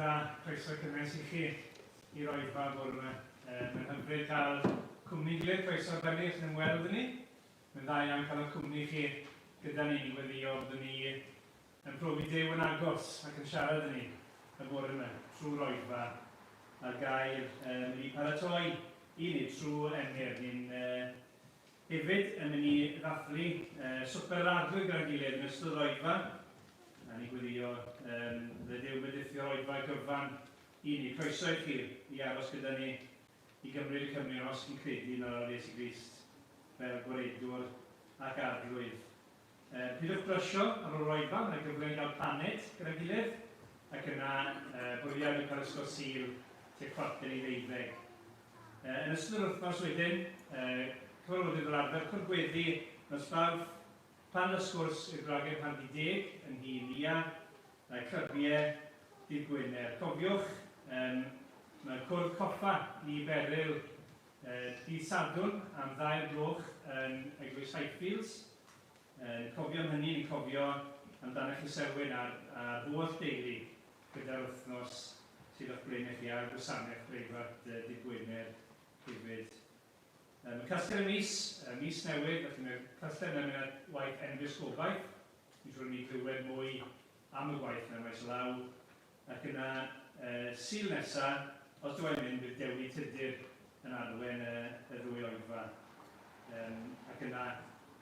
da, croeso cynnes i chi i'r oedfa bore yma. Mae'n hyfryd cael cwmni gilydd, croeso arbennig chi'n ymweld â ni. Mae'n dda iawn cael y cwmni chi gyda ni, ni'n gweddio byddwn ni yn profi Duw yn agos ac yn siarad â ni y bore yma trwy'r oedfa a'r gair wedi paratoi i ni trwy Emyr. Ni'n Hefyd yn mynd i ddathlu swper yr Arglwydd gyda'n gilydd yn ystod yr oedfa, a ni'n gweddio fydde Duw bendithio'r oedfa gyfan i ni. Croeso i chi i aros gyda ni i gymryd y cymunion os chi'n credu yn yr Iesu Grist fel Gwaredwr ac Arglwydd. Peidiwch brysio ar ôl yr oedfa, mae yna gyfle i gael paned gyda'n gilydd, ac yna bwriad yw cael ysgol Sul tua 11:45. Yn ystod yr wythnos wedyn, cyfarfodydd fel arfer, cwrdd gweddi nos Fawrth, panel a sgwrs i'r gwragedd pan fydd deg yn nhŷ Nia, clybiau dydd Gwener. Cofiwch, um, mae'r cwrdd coffa i Beryl dydd Sadwrn am ddau'r gloch yn Eglwys Highfields. Yn cofio am hynny, ni'n cofio amdanoch chi Selwyn a'r, a'r holl deulu gyda'r wythnos sydd o'ch blaenau chi a'r gwasanaeth breifat dydd Gwener hefyd. Mae cystal y mis, mis newydd, felly mae'r cystal yna mynd at waith Enfys Gobaith. Fi'n siŵr i ni glywed mwy am y gwaith yna maes o law. Ac yna, Sul nesa, os dw i'n mynd, bydd Dewi Tudur yn arwen y, y ddwy oedfa. Um, ac yna,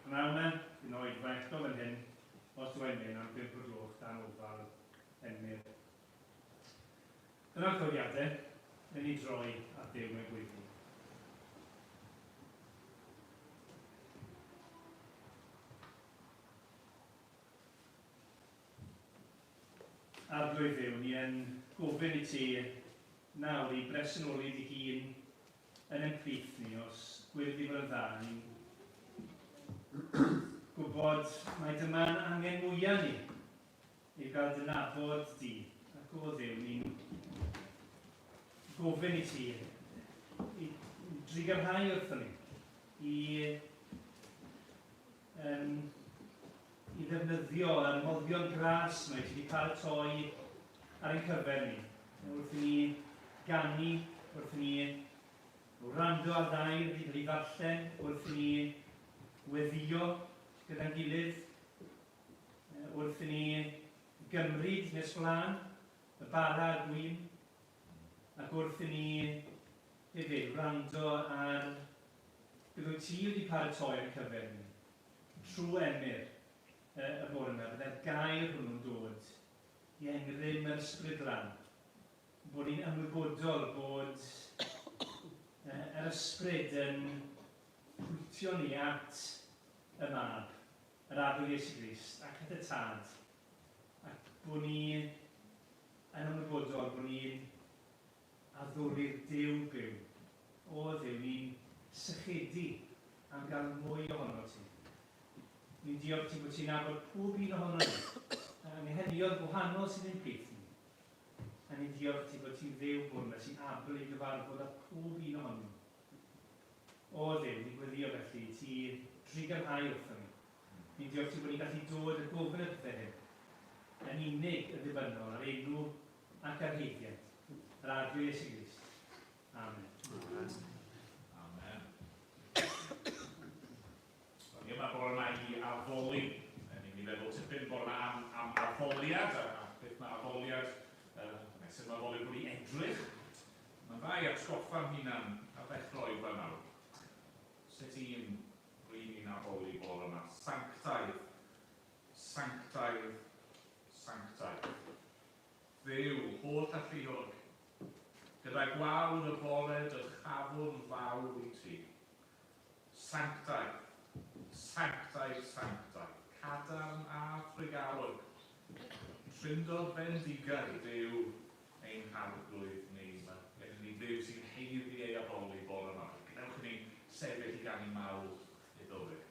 pnawn yna, bydd yna oedfa eto fan hyn, os dw i'n mynd am 5 o'r gloch dan ofal Emyr. Dyna'r codiadau, yn ei droi at Dduw mewn gweddi. Arglwydd Dduw, ni yn gofyn i ti nawr i bresennoli dy hun yn ein plith ni, os gwir di fod yn dda, ni'n gwybod mai dyma'n angen mwyaf ni, i gael dy nabod di, ac o Dduw, ni'n gofyn i ti i drugarhau wrthon ni, i, um, i ddefnyddio y moddion gras mae ti wedi paratoi ar ein cyfer ni, wrth i ni ganu, wrth i ni wrando ar ddair wedi cael ei ddarllen, wrth i ni weddio gyda'n gilydd, Wrth i ni gymryd nes flaen y bara a'r gwin, ac wrth i ni hefyd wrando ar beth wyt ti wedi paratoi ar y cyfer ni, trwy Emyr y, y bore yma, byddai'r gair hwnnw'n dod i engrym yr ysbryd glân, bod ni'n ymwybodol bod yr ysbryd yn pwyntio ni at y mab, yr Arglwydd Iesu Grist, ac at y Tad, ac bod ni yn ymwybodol bod ni'n addoli'r Duw byw. O Dduw, ni'n sychedu am gael mwy ohono ti. Ni'n diolch ti bod ti'n nabod pob un ohono ni, anghenion gwahanol sydd yn plith ni. A ni'n diolch ti bod ti'n Dduw bwrdd yma sy'n abl i gyfarfod â pob un ohono ni. O Dduw, ni'n gweddïo felly i ti drugarhau wrthon ni. Ni'n diolch ti bod ni'n gallu dod a gofyn y pethau hyn, yn unig yn ddibynnol ar enw ac ar haeddiant yr Arglwydd Iesu Grist. Amen. Amen. Amen. Ni yma bore yma i addoli. Ni'n mynd i feddwl tipyn bore yma am, am addoliad a, a beth mae addoliad, uh, sut mae addoliad wedi edrych. Mae'n dda i atgoffa'n hunan ar ddechrau oedfa nawr. Sut un ry'n ni'n addoli bore yma? Sanctaidd, sanctaidd, sanctaidd. Dduw, holl alluog, gyda gwawr y bore dyrchafwn fawr i ti. Sanctaidd, sanctaidd, sanctaidd, cadarn a thrugarog, Trindod bendigaid yw ein Harglwydd ni. Mae gennym ni Dduw sy'n haeddu ei addoli bore yma. Gwnewch i ni sefyll i ganu mawl iddo fe.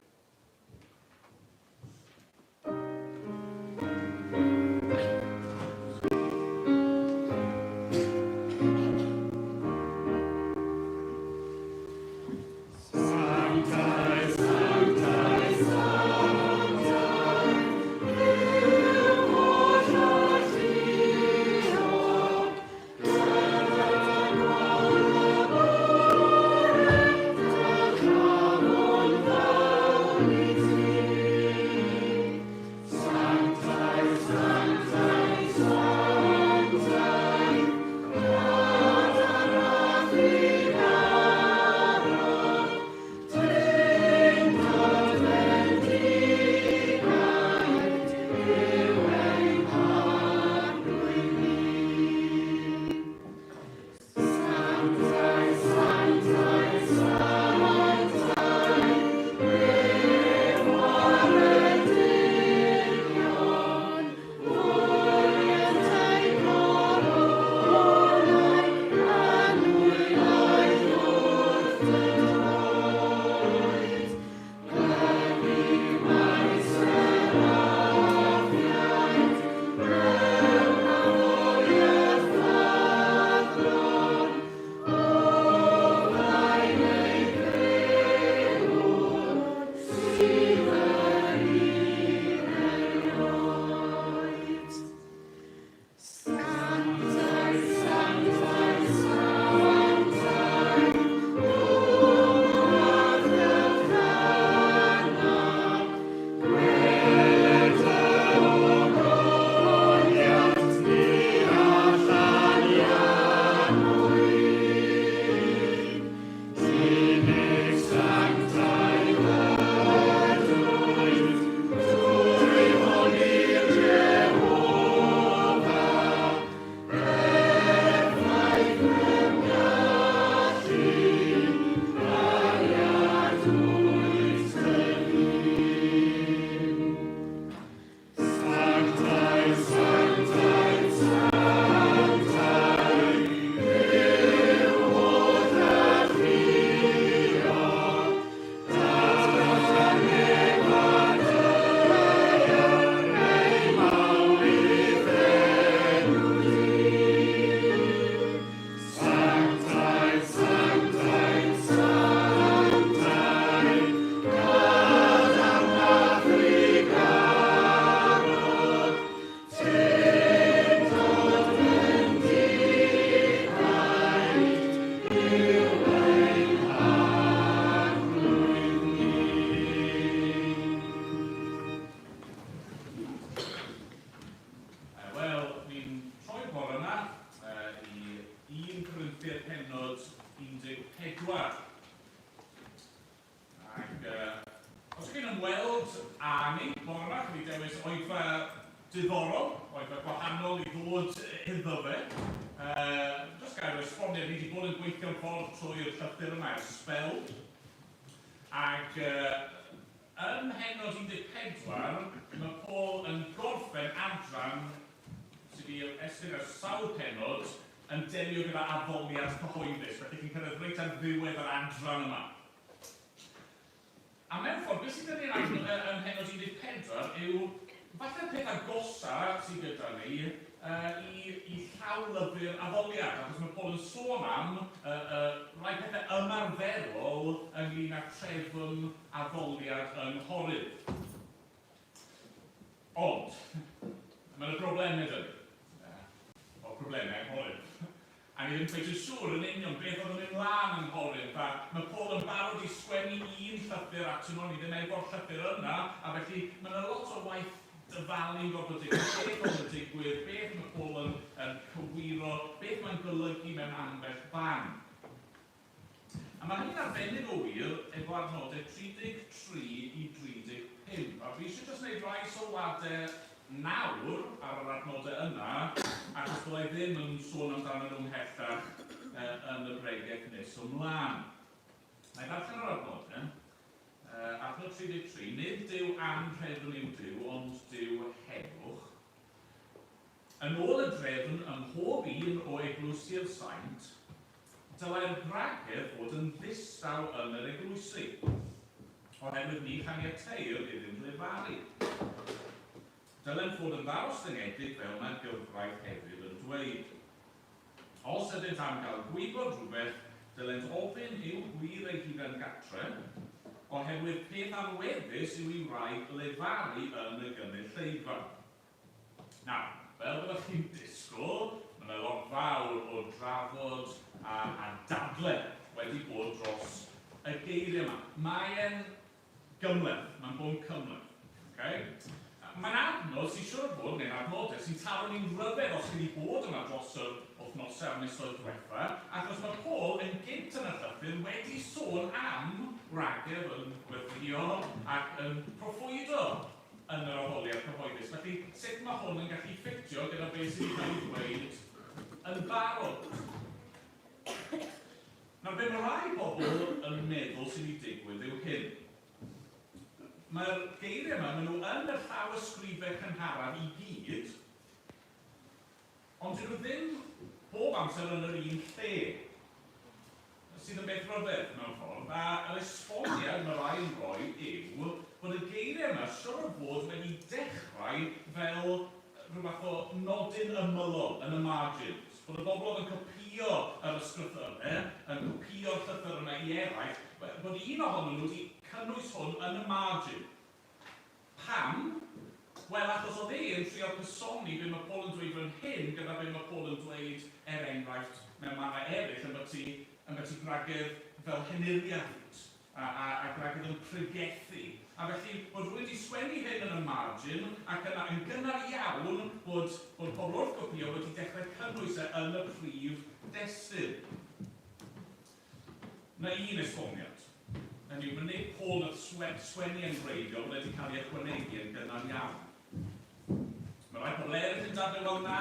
chi'n ymweld â ni bore yma, chi wedi dewis oedfa diddorol, oedfa gwahanol i ddod iddo fe. Just gael esboniad, ni wedi bod yn gweithio'n ffordd trwy'r llythyr yma ers sbel. Ac ym mhennod 14, mae Paul yn gorffen adran sydd wedi estyn ers sawl pennod yn delio gyda addoliad cyhoeddus. Felly chi'n cyrraedd reit ar ddiwedd yr adran yma. A mewn ffordd, beth sydd gyda ni ym mhennod 14 yw falle'r peth agosa sydd gyda ni i, i llawlyfr addoliad, achos mae Paul yn sôn am rai pethau ymarferol ynglyn â trefn addoliad yng Nghorinth. Ond, mae yna broblemau 'da ni. O, problemau yng Nghorinth. A ni ddim cweit yn siŵr yn union beth oedd yn mynd mlaen yng Nghorinth, a mae Paul yn barod i sgwennu un llythyr atyn nhw, ni ddim efo'r llythyr yna, a felly mae yna lot o waith dyfalu'n gorfod digwydd, beth oedd yn digwydd, beth mae Paul yn, yn cywiro, beth mae'n golygu mewn ambell fan. A mae hynny'n arbennig o wir efo adnodau 33 i 35. A fi eisiau jyst gwneud rhai sylwadau nawr ar yr adnodau yna, achos byddai ddim yn sôn amdanyn nhw ymhellach yn y bregeth nes ymlaen. Na i ddarllen yr adnodau. Adnod 33, Nid Duw anrhefn yw Duw, ond Duw heddwch. Yn ôl y drefn ym mhob un o eglwysi'r saint, dylai'r gwragedd fod yn ddistaw yn yr eglwysi, oherwydd ni chaniateir iddynt lefaru. Dylent fod yn ddarostyngedig fel mae'r gyfraith hefyd yn dweud. Os ydynt am gael gwybod rhywbeth, dylent ofyn i'w gwŷr eu hunain gartre, oherwydd peth anweddus yw i wraig lefaru yn y gynulleidfa. Nawr, fel byddwch chi'n disgwyl, mae yna lot fawr o drafod a, a dadle wedi bod dros y geiriau yma. Mae e'n gymhleth, mae'n bwnc cymhleth. Okay? Mae'n adnod sy'n siŵr o fod, neu'n adnodau sy'n taro ni'n rhyfedd os chi wedi bod yma dros yr wythnosau a'r misoedd diwetha, achos mae Paul yn gynt yn y llythyr wedi sôn am wragedd yn gweddïo ac yn proffwydo yn yr arholiad cyhoeddus. Felly, sut mae hwn yn gallu ffitio gyda beth sydd wedi cael ei ddweud yn barod? Nawr, be mae rai pobl yn meddwl sydd wedi digwydd yw hyn. Mae'r geiriau yma, maen nhw yn y llawysgrifau cynharaf i gyd, ond dyn nhw ddim bob amser yn yr un lle, sydd yn beth rhyfedd mewn ffordd, a yr esboniad mae rai yn rhoi yw bod y geiriau yma siwr o fod wedi dechrau fel rhyw fath o nodyn ymylol yn y margins, bod y bobl oedd yn copïo yr ysgrythyrau, yn copïo'r llythyr yna i eraill, bod un ohonyn nhw wedi cynnwys hwn yn y margin. Pam? Wel, achos oedd e yn trio cysoni be mae Paul yn dweud fan hyn gyda be mae Paul yn dweud, er enghraifft, mewn mannau eraill ambyti, ambyti gwragedd fel henuriaid a, a, a gwragedd yn pregethu. A felly, bod rhywun wedi sgwennu hyn yn y margin, ac yna yn gynnar iawn bod, bod pobl wrth gopïo wedi dechrau cynnwys e yn y prif destun. 'Na un esboniad. Hynny yw, mae nid Paul nath sgwennu yn wreiddiol, bod e wedi cael ei ychwanegu yn gynnar iawn. Mae rhai pobl eraill yn dadlau, wel na,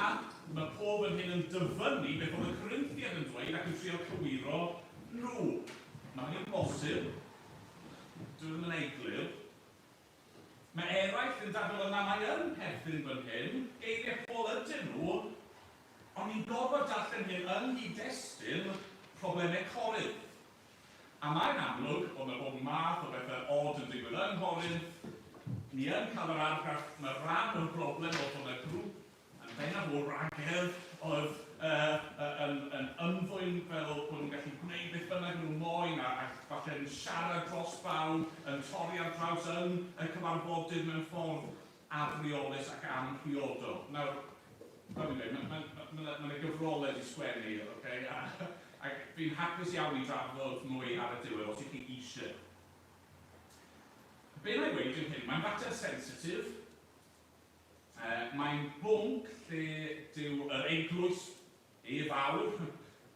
mae Paul fan hyn yn dyfynnu beth oedd y Corinthiaid yn dweud ac yn trio cywiro nhw. Mae hynny'n bosib. Dwi ddim yn eglur. Mae eraill yn dadlau, wel na, mae yn perthyn fan hyn, geiriau Paul ydyn nhw, ond ni'n gorfod darllen hyn yng nghyd-destun problemau Corinth. A mae'n amlwg bod 'na bob math o bethau od yn digwydd yng Nghorinth. Ni yn cael yr argraff mae rhan o'r broblem oedd bod 'na grŵp yn bennaf o wragedd oedd uh, yn, yn ymddwyn fel bod nhw'n gallu gwneud beth bynnag nhw moyn a, a falle yn siarad dros bawb, yn torri ar draws yn y cyfarfodydd mewn ffordd afreolus ac amhriodol. Nawr, fel fi'n dweud, mae ma, ma, ma, ma gyfrolau wedi sgwennu, okay? A, ac fi'n hapus iawn i drafod mwy ar y diwedd os ych chi eisiau. Be na i weud yw hyn, mae'n fater sensitif, mae'n bwnc lle dyw yr eglwys e fawr,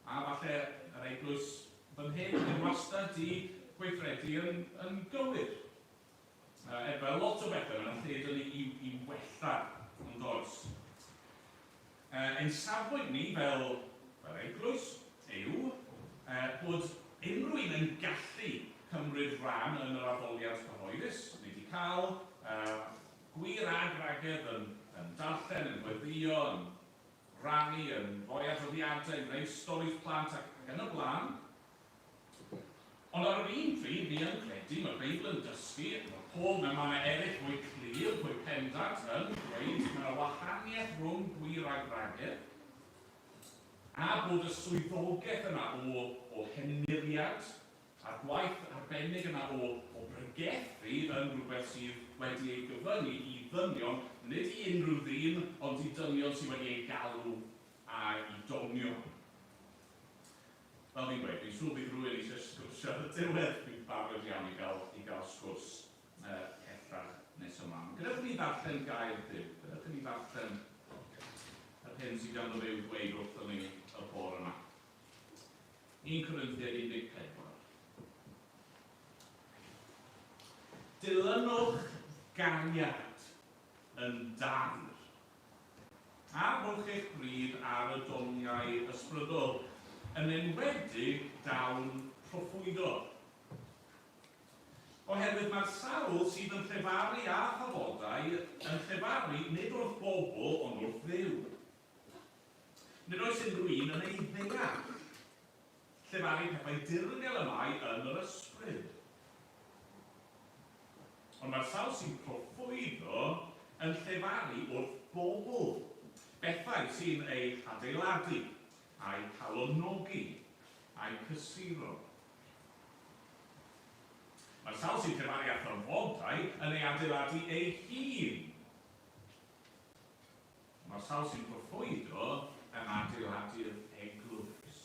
a falle yr eglwys fan hyn ddim wastad di gweithredu yn, yn gywir. Fel lot o bethau, mae'n lle 'da ni i wella, yn does? Ein safbwynt ni fel, fel eglwys yw bod unrhyw un yn gallu cymryd rhan yn yr addoliad cyhoeddus. Ni wedi cael gwir a gwragedd yn, yn darllen, yn gweddio, yn rhannu, yn rhoi adroddiadau, yn gwneud storis plant ac yn y blaen. Ond ar yr un pryd, ni yn credu, mae'r Beibl yn dysgu, mae Paul mewn mannau eraill fwy clir, fwy pendant yn dweud, mae yna wahaniaeth rhwng gwir a gwragedd, a bod y swyddogaeth yna o henuriad a'r gwaith arbennig yna o bregethu yn rhywbeth sydd wedi ei gyfyngu i ddynion, nid i unrhyw ddyn, ond i dynion sydd wedi eu galw a'i donio. Fel fi'n gweud, fi'n siŵr bydd rhywun eisiau sgwrsio ar y diwedd. Fi'n barod iawn i gael, i gael sgwrs pellach nes ymlaen. Gadewch i ni ddarllen gair Duw. Gadewch i ni ddarllen yr hyn sydd ganddo fe i'w dweud wrthon ni y bore yma. 1 Corinthiaid 14. Dilynwch gariad yn dair. A rhowch eich bryd ar y doniau ysbrydol, yn enwedig dawn proffwydo. Oherwydd mae'r sawl sydd yn llefaru â thafodau yn llefaru nid wrth bobl ond wrth Dduw. Nid oes unrhyw un yn ei ddeall. Llefaru pethau dirgel y mae yn yr ysbryd. Ond mae'r sawl sy'n proffwydo yn llefaru wrth bobl, bethau sy'n eu hadeiladu, a'u calonogi, a'u cysuro. Mae'r sawl sy'n llefaru â thafodau yn ei adeiladu ei hun. Mae'r sawl sy'n proffwydo yn adeiladu'r eglwys.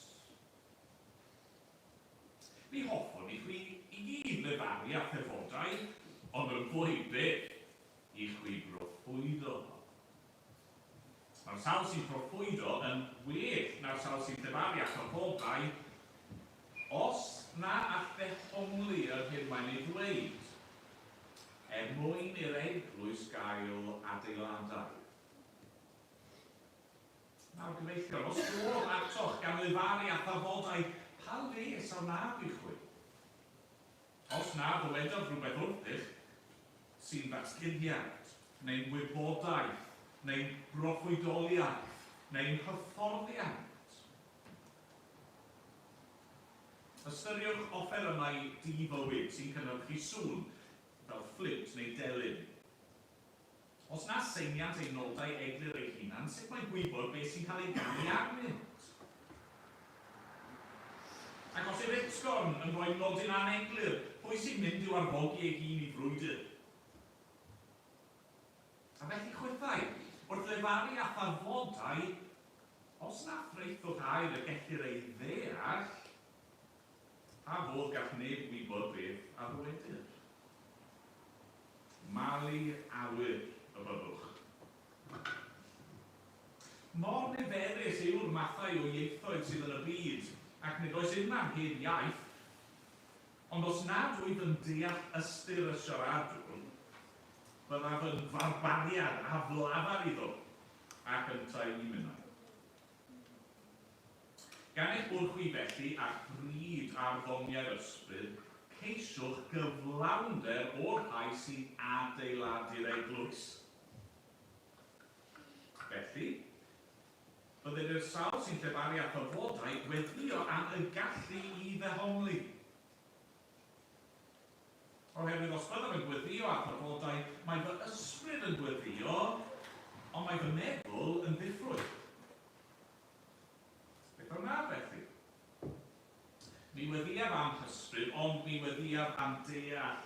Mi hoffwn i chwi i gyd lefaru a thefodau, ond yn fwy byth i chwi broffwydo. Mae'r sawl sy'n proffwydo yn well na'r sawl sy'n llefaru a thafodau, os na all ddehongli yr hyn mae'n ei ddweud, er mwyn i'r eglwys gael adeiladau. Nawr gyfeillion, os dof atoch gan lefaru a thafodau, pa les a wnaf i chwi? Os na ddywedodd rhywbeth wrthych sy'n ddatguddiad, neu'n wybodaeth, neu'n broffwydoliaeth, neu'n hyfforddiant. Ystyriwch offerynnau di-fywyd sy'n cynhyrchu sŵn, fel ffliwt neu delyn. Os na seiniant ei nodau eglur ei hunan, sut mae'n gwybod beth sy'n cael ei ganu arnynt? Ac os yw'r utgorn yn rhoi nodyn aneglur, pwy sy'n mynd i'w arfogi ei hun i frwydr? A felly chwithau, wrth lefaru a thafodau, os na thraethwch air y gellir ei ddeall, pa fodd gall neb wybod beth a ddywedir? Malu awyr y byddwch. Mor niferus yw'r mathau o ieithoedd sydd yn y byd, ac nid oes unman heb iaith, ond os nad wyf yn deall ystyr y siaradwr, byddaf yn farbariad aflafar iddo, ac yntau i minnau. Gan eich bod chwi felly â'ch bryd ar ddoniau'r Ysbryd, ceisiwch gyflawnder o'r rhai sy'n adeiladu'r eglwys. Felly, bydded i'r sawl sy'n llefaru â thyfodau weddïo am y gallu i ddehongli. Oherwydd os byddaf yn gweddïo â thyfodau, mae fy ysbryd yn gweddïo, ond mae fy meddwl yn ddiffrwyth. Beth a wnaf felly? Mi weddïaf am hysbryd, ond mi weddïaf am deall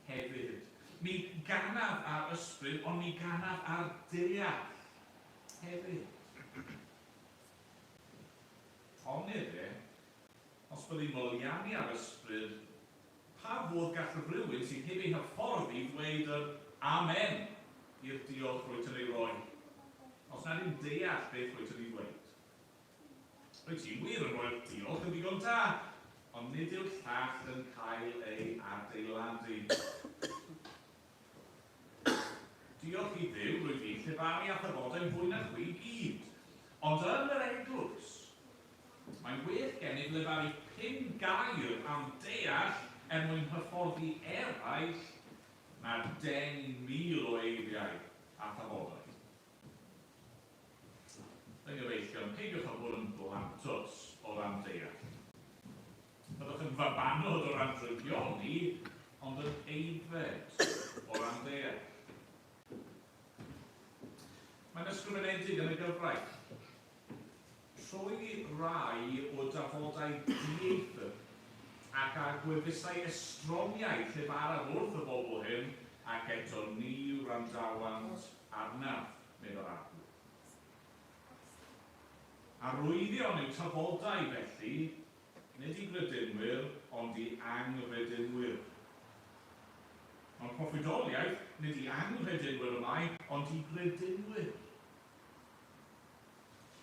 hefyd. Mi ganaf ar ysbryd, ond mi ganaf ar deall hefyd. Onid e, os byddi'n moliannu ar ysbryd, pa fodd gall rhywun sydd heb ei hyfforddi ddweud yr Amen i'r diolch rwyt yn ei roi, os nad yw'n deall beth rwyt yn ei ddweud? Rwyt ti wir yn rhoi'r diolch yn ddigon da, ond nid yw'r llall yn cael ei adeiladu. Diolch i Dduw, rwyf i'n llefaru a thafodau'n fwy na chwi gyd. Ond yn yr eglwys, mae'n well gennyf lefaru 5 gair am deall er mwyn hyfforddi eraill na 10,000 o eiriau a thafodau. Fy nghyfeillion, peidiwch â bod yn blantos o ran deall. Byddwch yn fabanod o ran drygioni, ond yn aeddfed o ran deall. Mae'n ysgrifenedig yn y gyfraith. Trwy rai o dafodau dieithr ac â gwefusau estroniaid llefaraf wrth y bobl hyn, ac eto ni wrandawant arnaf, meddai'r Arglwydd. Arwyddion yw tafodau, felly, nid i gredinwyr, ond i anghredinwyr. Ond proffwydoliaeth, nid i anghredinwyr y mae, ond i gredinwyr.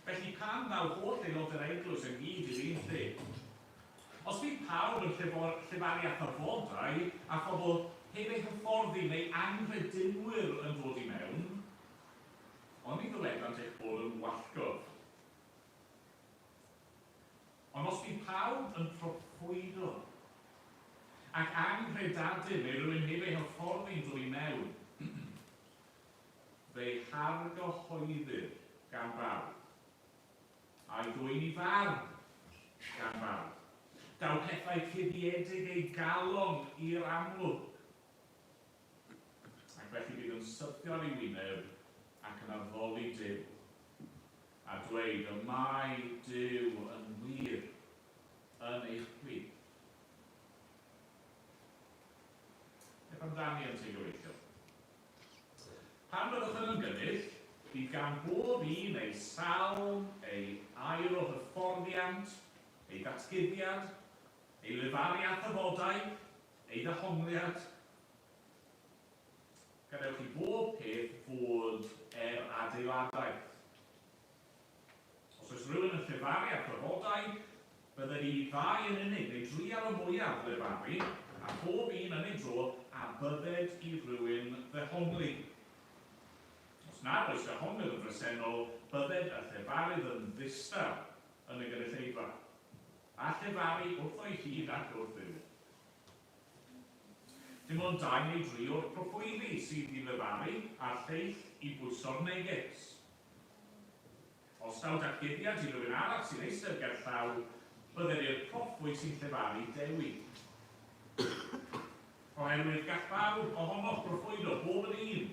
Felly pan ddaw holl aelodau'r eglwys ynghyd i'r un lle, os bydd pawb yn llefaru â thafodau a phobl heb eu hyfforddi neu anghredinwyr yn dod i mewn, oni ddywedant eich bod yn wallgof? Ond os bydd pawb yn proffwydo, ac anghredadun neu rywun heb ei hyfforddi'n dod i mewn, fe'i hargyhoeddir gan bawb, a'i ddwyn i farn gan bawb. Daw pethau cuddiedig ei galon i'r amlwg, ac felly bydd yn syrthio ar ei wyneb ac yn addoli Duw, a dweud, Y mae Duw yn wir yn eich plith. Beth amdani ynteu gyfeillion? Pan fyddwch yn ymgynnull, bydd gan bob un ei salm, ei air o hyfforddiant, ei ddatguddiad, ei lefaru a thyfodau, ei ddehongliad. Gadewch i bob peth fod er adeiladaeth. Os oes rhywun yn llefaru ar ddyfodau, bydded i ddau yn unig, neu dri ar y mwyaf, lefaru, a phob un yn ei dro, a bydded i rywun ddehongli. Os nad oes dehonglydd yn bresennol, bydded y llefarydd yn ddistaw yn y gynulleidfa, a llefaru wrtho'i hun ac wrth Dduw. Dim ond dau neu dri o'r proffwydi sydd i lefaru, a'r lleill i bwyso'r neges. Os daw datguddiad i rywun arall sy'n eistedd gerllaw, bydder i'r proffwyd sy'n llefaru dewi. Oherwydd gall bawb ohonoch broffwydo, bob yn un,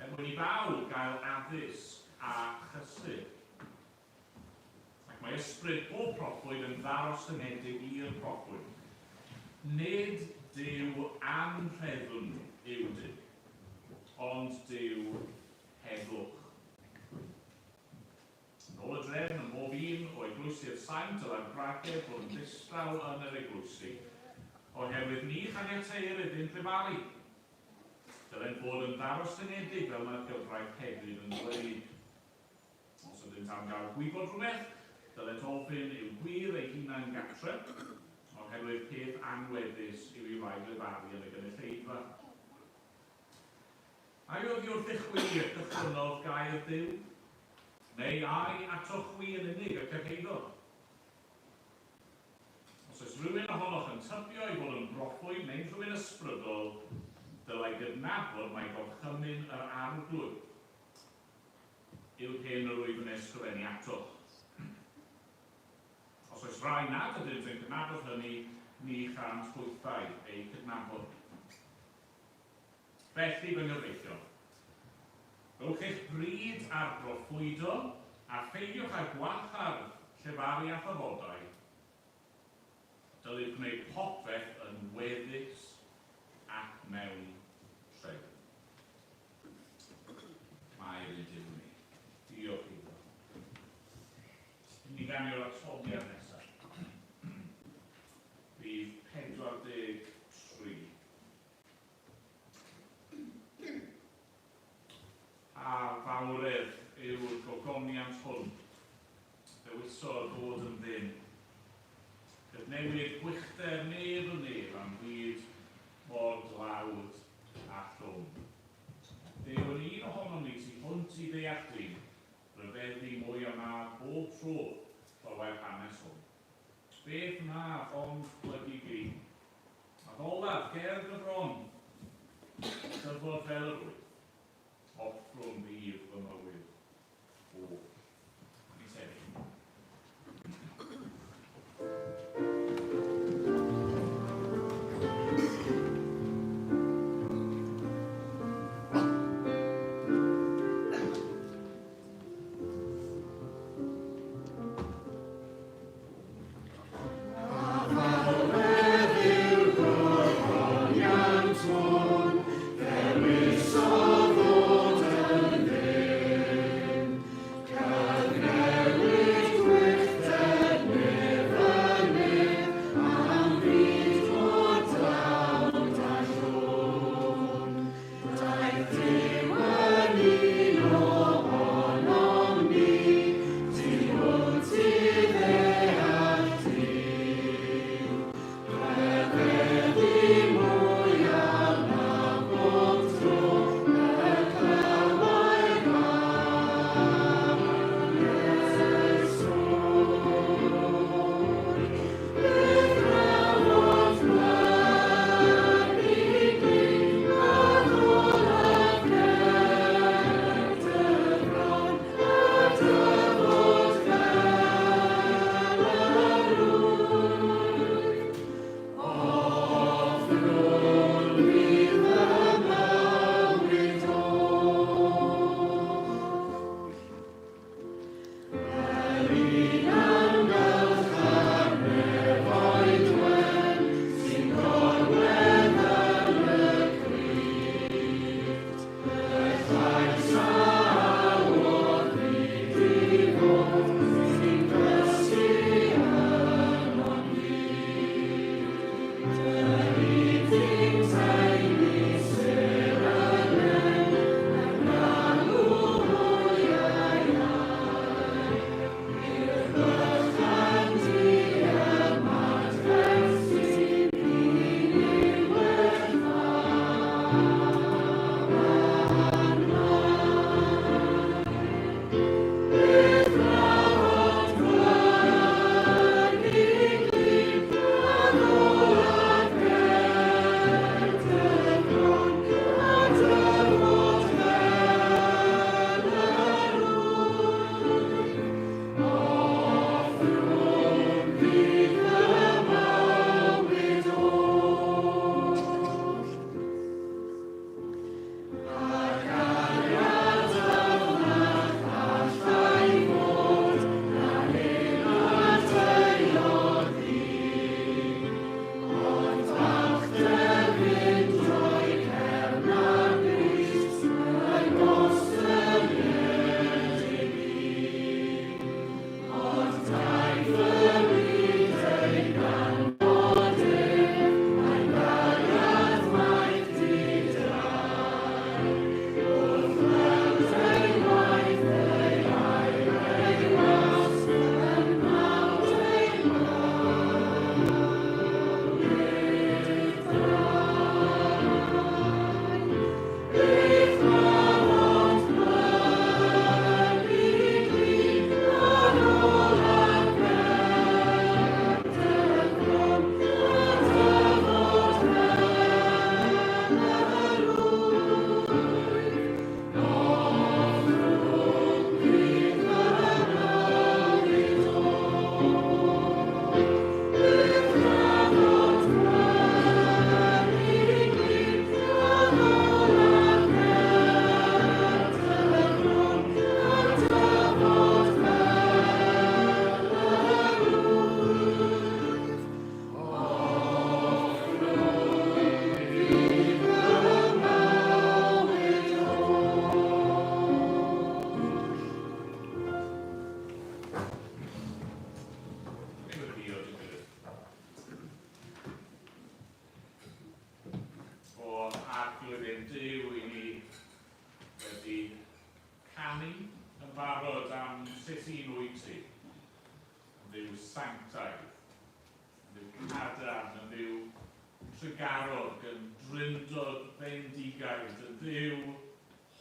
er mwyn i bawb gael addysg a chysur. Ac mae ysbryd pob proffwyd yn ddarostyngedig i'r proffwyd. Nid Duw anhrefn yw Duw, ond Duw heddwch. Yn ôl y drefn ym mhob un o eglwysi'r saint dylai'r gwragedd fod yn ddistaw yn yr eglwysi, oherwydd ni chaniateir iddynt lefaru. Dylent fod yn ddarostyngedig fel mae'r gyfraith hefyd yn dweud. Os ydynt am gael gwybod rhywbeth, dylent ofyn i'w gwŷr eu hunain gartre, oherwydd peth anweddus yw i wraig lefaru yn y gynulleidfa. Ai oddi wrthych chwi y cychwynnodd gair Duw? Neu ai atoch chwi yn unig y cyrhaeddodd? Os oes rhywun ohonoch yn tybio ei fod yn broffwyd neu'n rhywun ysbrydol, dylai gydnabod mai gorchymyn yr Arglwydd yw'r hyn yr wyf yn ei ysgrifennu atoch. Os oes rhai nad ydynt yn cydnabod hynny, ni chânt hwythau eu cydnabod. Felly, fy nghyfeillion, rhowch eich bryd ar broffwydo, a pheidiwch â gwahardd llefaru a thafodau. Dylid gwneud popeth yn weddus ac mewn trefn. Mae'r un Duw ni. Diolch iddo. Ni ganio'r atodiad nesaf. Rhif 43. Pa fawredd yw'r gogoniant hwn? Dewisodd fod yn ddyn. Cyfnewid gwychder nef yn nef am fyd mor dlawd. ohonom ni tu hwnt i ddeall dyn, rhyfeddu mwy a mab bob tro clywed hanes hwn. Beth wnaeth ond plygu glin? Addolaf ger dy fron, dyfod fel yr wyt, offrwm fydd fy mywyd oll. Ni'n sefyll.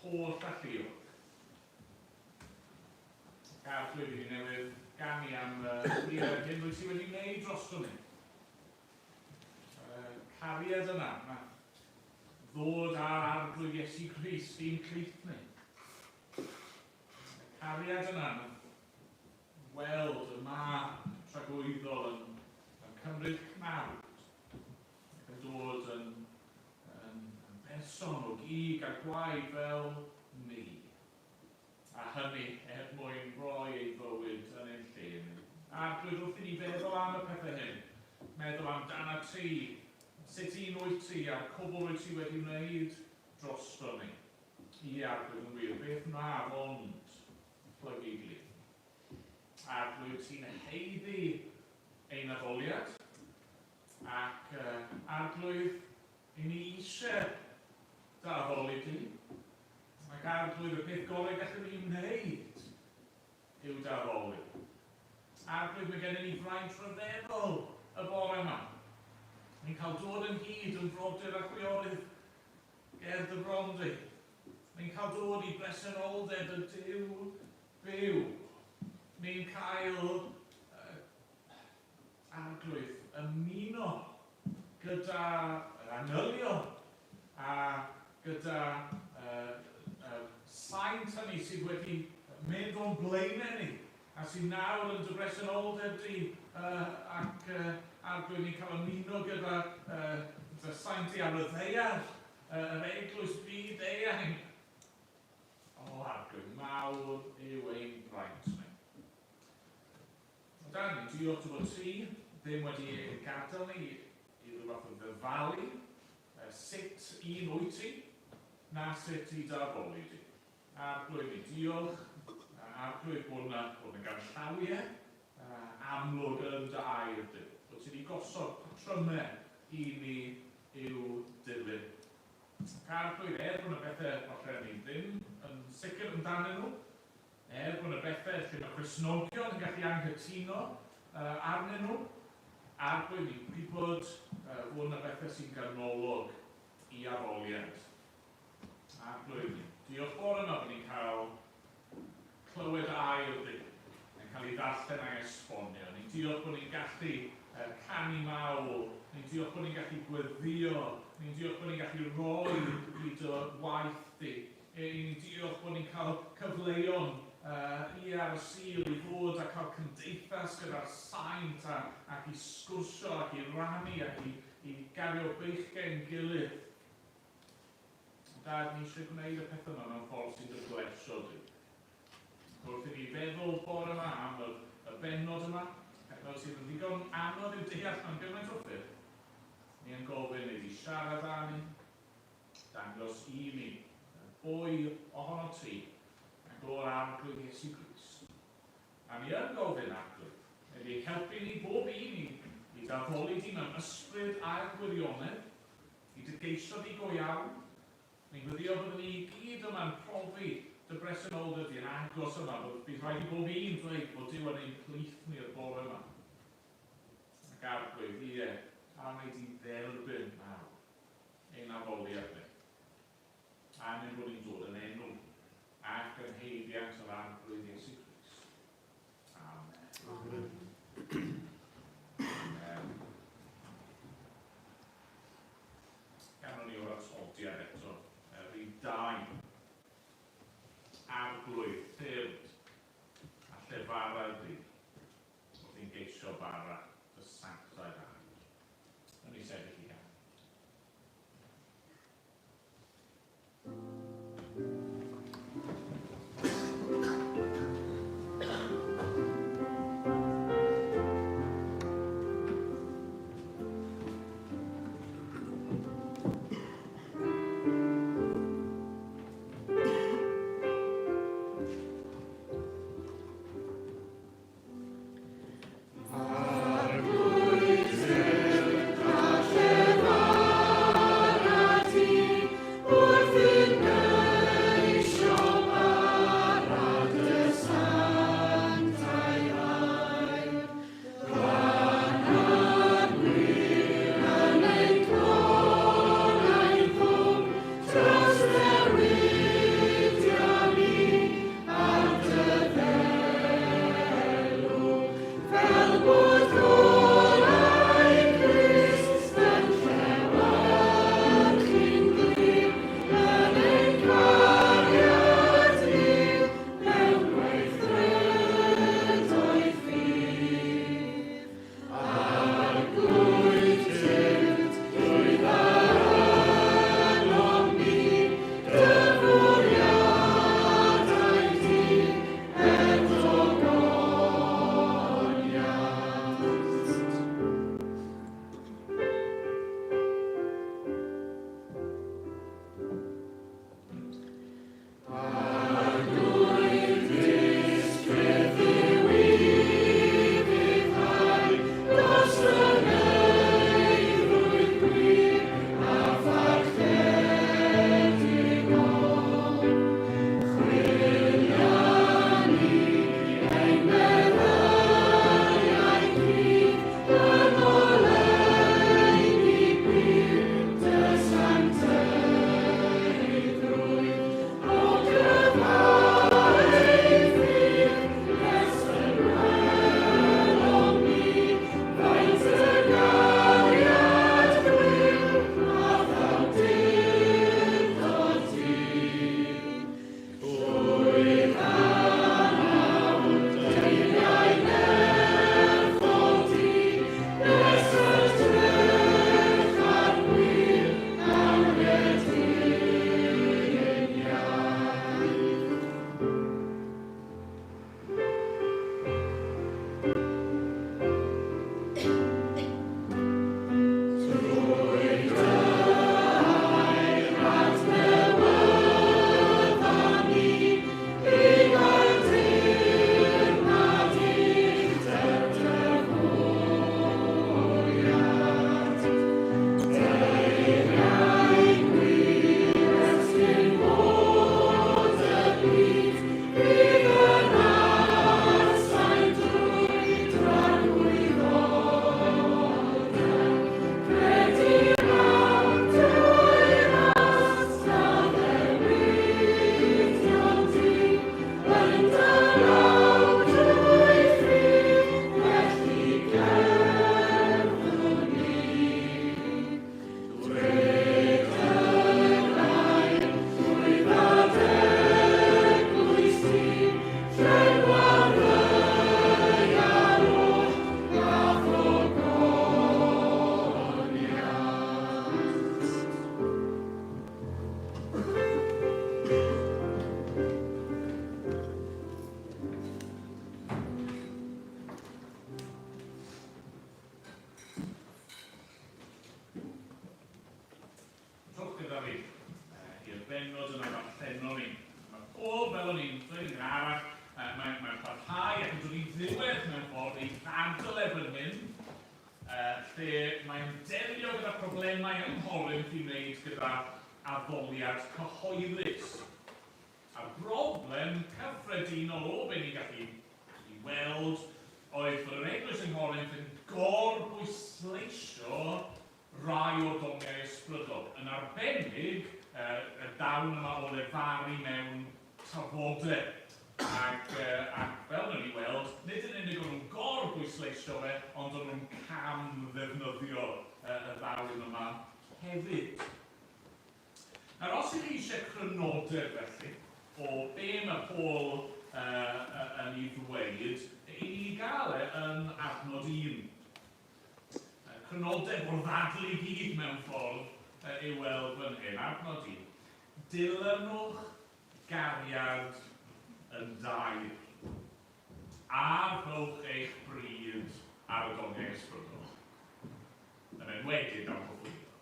Holl alluog. Arglwydd, i ni newydd ganu am yr hyn wyt ti wedi wneud drosto ni. Cariad yna, na ddod â'r Arglwydd Iesu Grist i'n plith ni. Y cariad yna, na weld y mab tragwyddol yn, yn cymryd cnawd ac yn dod yn, yn, yn berson o gig a gwaed fel ni. A hynny er mwyn rhoi ei fywyd yn ein lle ni. Arglwydd, wrth i ni feddwl am y pethau hyn, meddwl amdanat ti, sut un wyt ti a'r cwbl wyt ti wedi wneud drosto ni. Ie, Arglwydd, yn wir, beth wnaf ond plygu glin. Arglwydd, ti'n haeddu ein addoliad, ac Arglwydd, i ni eisiau dy addoli di, ac Arglwydd, y peth gorau gallwn ni wneud yw dy addoli. Arglwydd, mae gennym ni fraint rhyfeddol y bore yma. Ni'n cael dod ynghyd yn frodyr a chwiorydd ger dy bron di. Ni'n cael dod i bresenoldeb y Duw byw. Ni'n cael Arglwydd ymuno gyda yr angylion a gyda y saint hynny sydd wedi mynd o'n blaenau ni a sydd nawr yn dy bresenoldeb di ac Arglwydd ni'n cael ymuno gyda dy saint di ar y ddaear, yr eglwys byd eang. O Arglwydd, mawr yw ein braint ni. Ond Dan, ni'n diolch dy fod ti ddim wedi ein gadael ni i ryw fath o ddyfalu sut un wyt ti, na sut i dy addoli di. Arglwydd, ni'n diolch, Arglwydd, bod yna, bod yna ganllawiau amlwg yn dy air di. Bod ti wedi gosod patrymau i ni i'w dilyn. Ac Arglwydd, er bod yna bethau falle ni ddim yn sicr amdanyn nhw, Er bod 'na bethau lle mae Cristnogion yn gallu anghytuno arnyn nhw, Arglwydd, ni'n gwybod fod 'na bethau sy'n ganolog i addoliad. Arglwydd, diolch bore yma bod ni'n cael clywed air di, yn cael ei ddarllen a'i esbonio. Ni'n diolch bod ni'n gallu canu mawl, ni'n diolch bod ni'n gallu gweddio, ni'n diolch bod ni'n gallu rhoi i dy waith di. I ni'n diolch bod ni'n cael cyfleon i ar y Sul i fod a cael cymdeithas gyda'r saint a, ac i sgwrsio ac i rannu ac i, i gario beichiau'n gilydd. Dad, ni eisiau gwneud y pethau yma mewn ffordd sy'n dy blesio di. Wrth i ni feddwl bore yma am y, y bennod yma, pennod sydd yn ddigon anodd i'w deall mewn gymaint o ffyrdd, ni yn gofyn i di siarad â ni, Dangos i mi bwy ohonot ti, ac o'r Arglwydd Iesu Grist. A ni yn gofyn, Arglwydd, ei di helpu ni bob un i, i d'addoli di mewn ysbryd a gwirionedd, i dy geisio di go iawn. Ni'n gweddio byddwn ni i gyd yma'n profi dy bresenoldeb di yn agos yma, bod bydd rhaid i bob un ddweud bod Duw yn ein plith ni'r bore yma. Ac Arglwydd, ie, a wnei di dderbyn nawr ein addoliad ni, am ein bod ni'n dod yn enw ac yn haeddiant yr Arglwydd Iesu Grist. Amen. Amen. Amen. Ganwn ni o'r atodiad eto, rhif 2. Arglwydd, tyrd, a llefara di, wrth i'n geisio bara dy sanctaidd air. Wnawn ni sefyll i ganu. i'r bennod yna ddarllenon ni. Mae Paul, fel o'n i'n dweud yn gynharach, mae'n mae parhau ac yn dod i ddiwedd mewn ffordd ei ddadl e fan hyn, lle mae'n delio gyda problemau yng Nghorinth i wneud gyda addoliad cyhoeddus. A'r broblem cyffredinol o be ni'n gallu ei weld oedd bod yr eglwys yng Nghorinth yn gorbwysleisio rai o'r doniau ysbrydol, yn arbennig y dawn yma o lefaru mewn tafodau. Ac, ac fel wnawn ni weld, nid yn unig o'n nhw'n gorbwysleisio fe, ond o'n nhw'n cam ddefnyddio y ddawn yma hefyd. Nawr, os ych chi eisiau crynodeb felly o be mae Paul yn ei ddweud, i ni gael e yn adnod 1. Crynodeb o'r ddadl i gyd mewn ffordd i'w weld fan hyn. Adnod 1. Dilynwch gariad yn daer, a rhowch eich bryd ar y doniau ysbrydol, yn enwedig am proffwydo.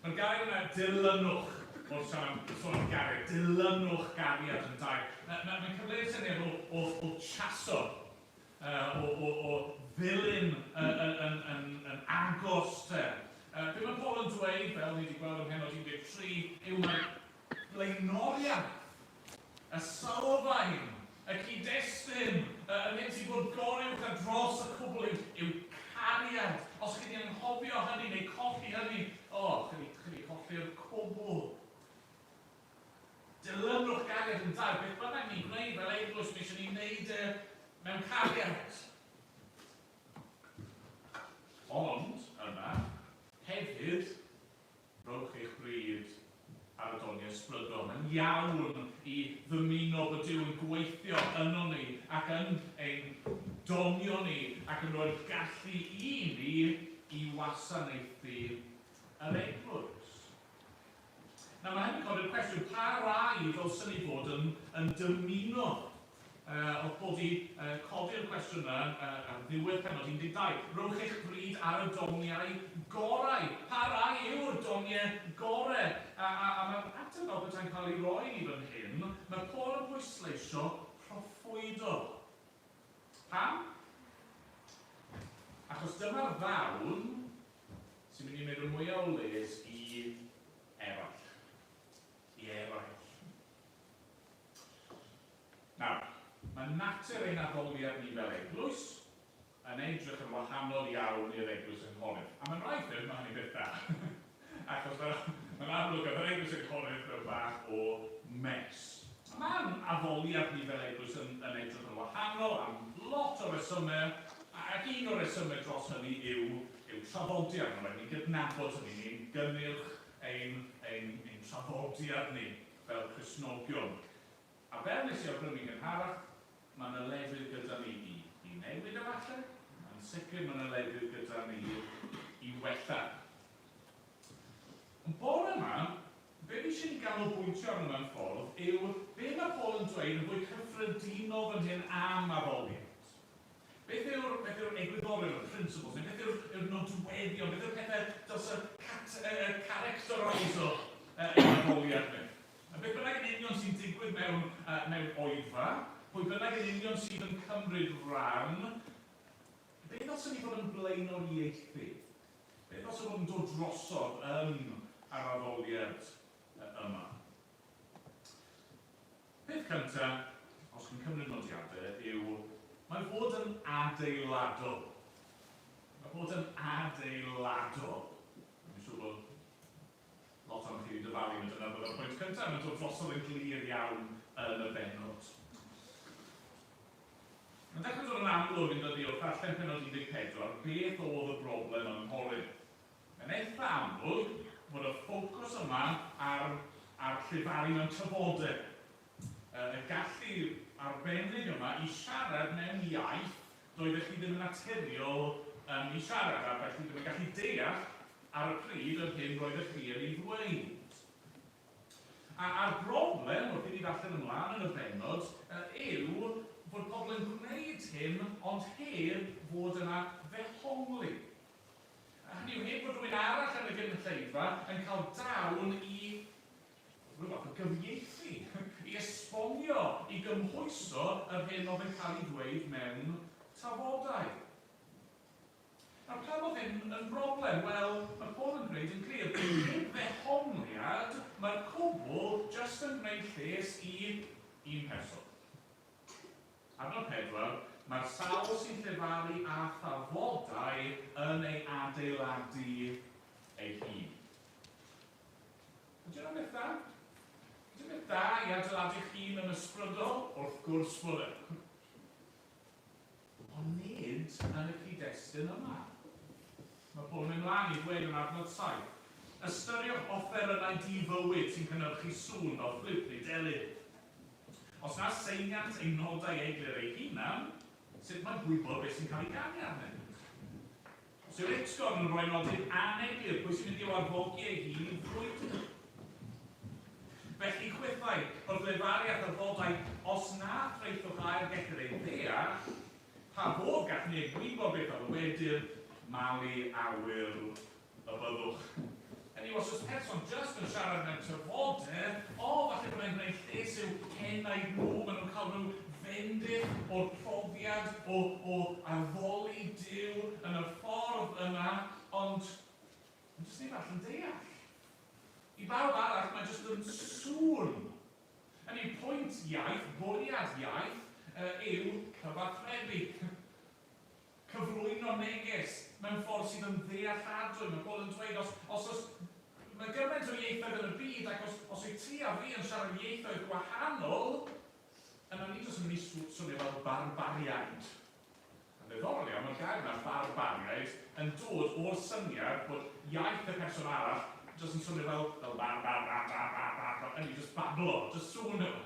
Mae'r gair yna, dilynwch, wrth siarad am, sôn am gariad, dilynwch gariad yn dair. Mae'n ma, ma cyfleu'r syniad o, o, o chaso, o, o, o ddilyn yn, yn, yn, yn agos te. Be mae Paul yn dweud, fel ni wedi gweld ym mhennod 13, yw mae blaenoriaeth, y sylfaen, y cyd-destun, yr hyn sy'n bod goruwch a dros y cwbl yw, yw cariad. Os chi 'di anghofio hynny neu colli hynny, o, chi 'di, chi 'di colli'r cwbl. Dilynwch gariad yn daer. Beth bynnag ni'n gwneud fel eglwys, mae eisiau ni wneud e mewn cariad. Ond, yna, hefyd, Rhowch eich bryd ar y doniau ysbrydol. Mae'n iawn i ddymuno bod Duw yn gweithio ynon ni ac yn ein donio ni ac yn rhoi'r gallu i ni i wasanaethu yr eglwys. Nawr mae hynny'n codi'r cwestiwn, pa rai ddylsen ni fod yn, yn dymuno? Oedd Paul 'di codi'r cwestiwn yna ar ddiwedd pennod 12. Rhowch eich bryd ar y doniau gorau. Pa rai yw'r doniau gorau? A, a, a mae'r ateb fel petai'n cael ei roi i ni fan hyn. Mae Paul yn pwysleisio proffwydo. Pam? Achos dyma'r ddawn sy'n mynd i wneud y mwyaf o les i eraill. I eraill. Nawr, mae natur ein addoliad ni fel eglwys yn edrych yn wahanol iawn i'r eglwys yng Nghorinth. A mewn rhai ffyrdd, mae hynny'n beth da. Achos mae'n ma amlwg oedd yr eglwys yng Nghorinth mewn bach o mess. Mae'n addoliad ni fel eglwys yn, yn edrych yn wahanol am lot o resymau, ac un o'r resymau dros hynny yw, yw traddodiad. Mae'n rhaid ni gydnabod hynny, ni'n gynnyrch ein, ein, ein traddodiad ni fel Cristnogion. A fel nes i awgrymu'n gynharach, mae 'na lefydd gyda ni i i newid efallai, yn sicr mae 'na lefydd gyda ni i wella. Ond bore 'ma, be fi eisiau ni ganolbwyntio arno mewn ffordd yw be mae Paul yn dweud yn fwy cyffredinol fan hyn am addoliad. Beth yw'r beth yw'r egwyddorion, y principles, neu beth yw'r yw'r nodweddion, beth yw'r pethau dylse cat, characteriso ein addoliad ni? A beth bynnag yn union sy'n digwydd mewn, mewn oedfa, pwy bynnag yn union sydd yn cymryd rhan, be ddylsen ni fod yn blaenoriaethu? Be ddylsen fod yn dod drosodd yn yr addoliad yma? Peth cyntaf, os chi'n cymryd nodiadau, yw mae fod yn adeiladol. Mae fod yn adeiladol. Dwi'n siŵr bod lot ohonoch chi wedi dyfalu, mae dyna byddai'r pwynt cyntaf, mae'n dod drosodd yn glir iawn yn y bennod. Mae'n dechrau dod yn amlwg yn dydi wrth ddarllen pennod 14 beth oedd y broblem yng Nghorinth. Mae'n eitha amlwg fod y ffocws yma ar, ar llefaru mewn tafodau. Y gallu arbennig yma i siarad mewn iaith doeddech chi ddim yn naturiol yn ei siarad, a felly ddim yn gallu deall ar y pryd yr hyn roeddech chi yn ei ddweud. A, a'r broblem, wrth i ni ddarllen ymlaen yn y bennod, yw fod pobl yn gwneud hyn ond heb fod yna ddehongli. A hynny yw, heb fod rhywun arall yn y gynulleidfa yn cael dawn i gyfieithu, i esbonio, i gymhwyso yr hyn oedd yn cael ei ddweud mewn tafodau. Nawr, pam oedd hyn yn broblem? Wel, mae Paul yn gwneud yn glir, heb ddehongliad, mae'r cwbl jyst yn gwneud lles i un person. Adnod 4, Mae'r sawl sy'n llefaru â thafodau yn ei adeiladu ei hun. Ydy hwnna'n beth da? Ydy o'n beth da i adeiladu'ch hun yn ysbrydol? Wrth gwrs bod e. Ond nid yn y cyd-destun yma. Mae Paul yn mynd mlaen i ddweud yn adnod 7, Ystyriwch offerynnau di-fywyd sy'n cynhyrchu sŵn fel ffliwt neu delyn. Os na seiniant eu nodau eglur eu hunan, sut mae gwybod beth sy'n cael ei ganu arnynt? Os yw'r utgorn yn rhoi nodyn aneglur, pwy sy'n mynd i'w arfogi ei hun i frwydr? Felly chwithau, wrth lefaru a thyfodau, os na thraethwch air gellir ei ddeall, pa fodd gall neb wybod beth a ddywedir, malu awyr y byddwch. Hynny yw, os oes person jyst yn siarad mewn tyfodau, o, falle bod e'n gwneud lles i'w henaid nhw, maen nhw'n cael rhyw fendith o'r profiad o, o addoli Duw yn y ffordd yna, ond ond jyst neb arall yn deall. I bawb arall, mae jyst yn sŵn. Hynny yw, pwynt iaith, bwriad iaith, yw cyfathrebu. Cyflwyno neges mewn ffordd sydd yn ddealladwy. Mae Paul yn dweud, os, os oes, mae gymaint o ieithoedd yn y byd, ac os, os wyt ti a fi yn siarad ieithoedd gwahanol, yna ni jyst yn mynd i swnio fel barbariaid. Yn ddiddorol iawn, mae'r gair yna, barbariaid, yn dod o'r syniad bod iaith y person arall jyst yn swnio fel, fel bar, bar, bar, bar, bar, bar, bar, hynny, jyst bablo, jyst sŵn yw e.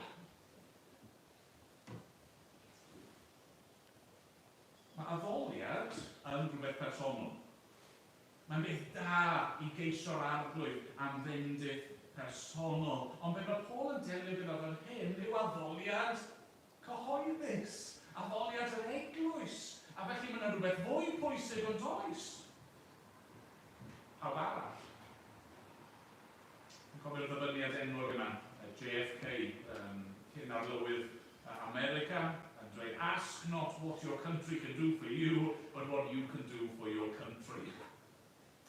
Mae addoliad yn rhywbeth personol. Mae'n beth da i geisio'r Arglwydd am fendith personol, ond be mae Paul yn delio gyda fan hyn yw addoliad cyhoeddus, addoliad yr eglwys, a felly mae yna rhywbeth fwy pwysig ond oes? Pawb arall. Yn cofio'r ddyfyniad enwog yna, JFK, um, cyn arlywydd America, yn dweud, Ask not what your country can do for you, but what you can do for your country.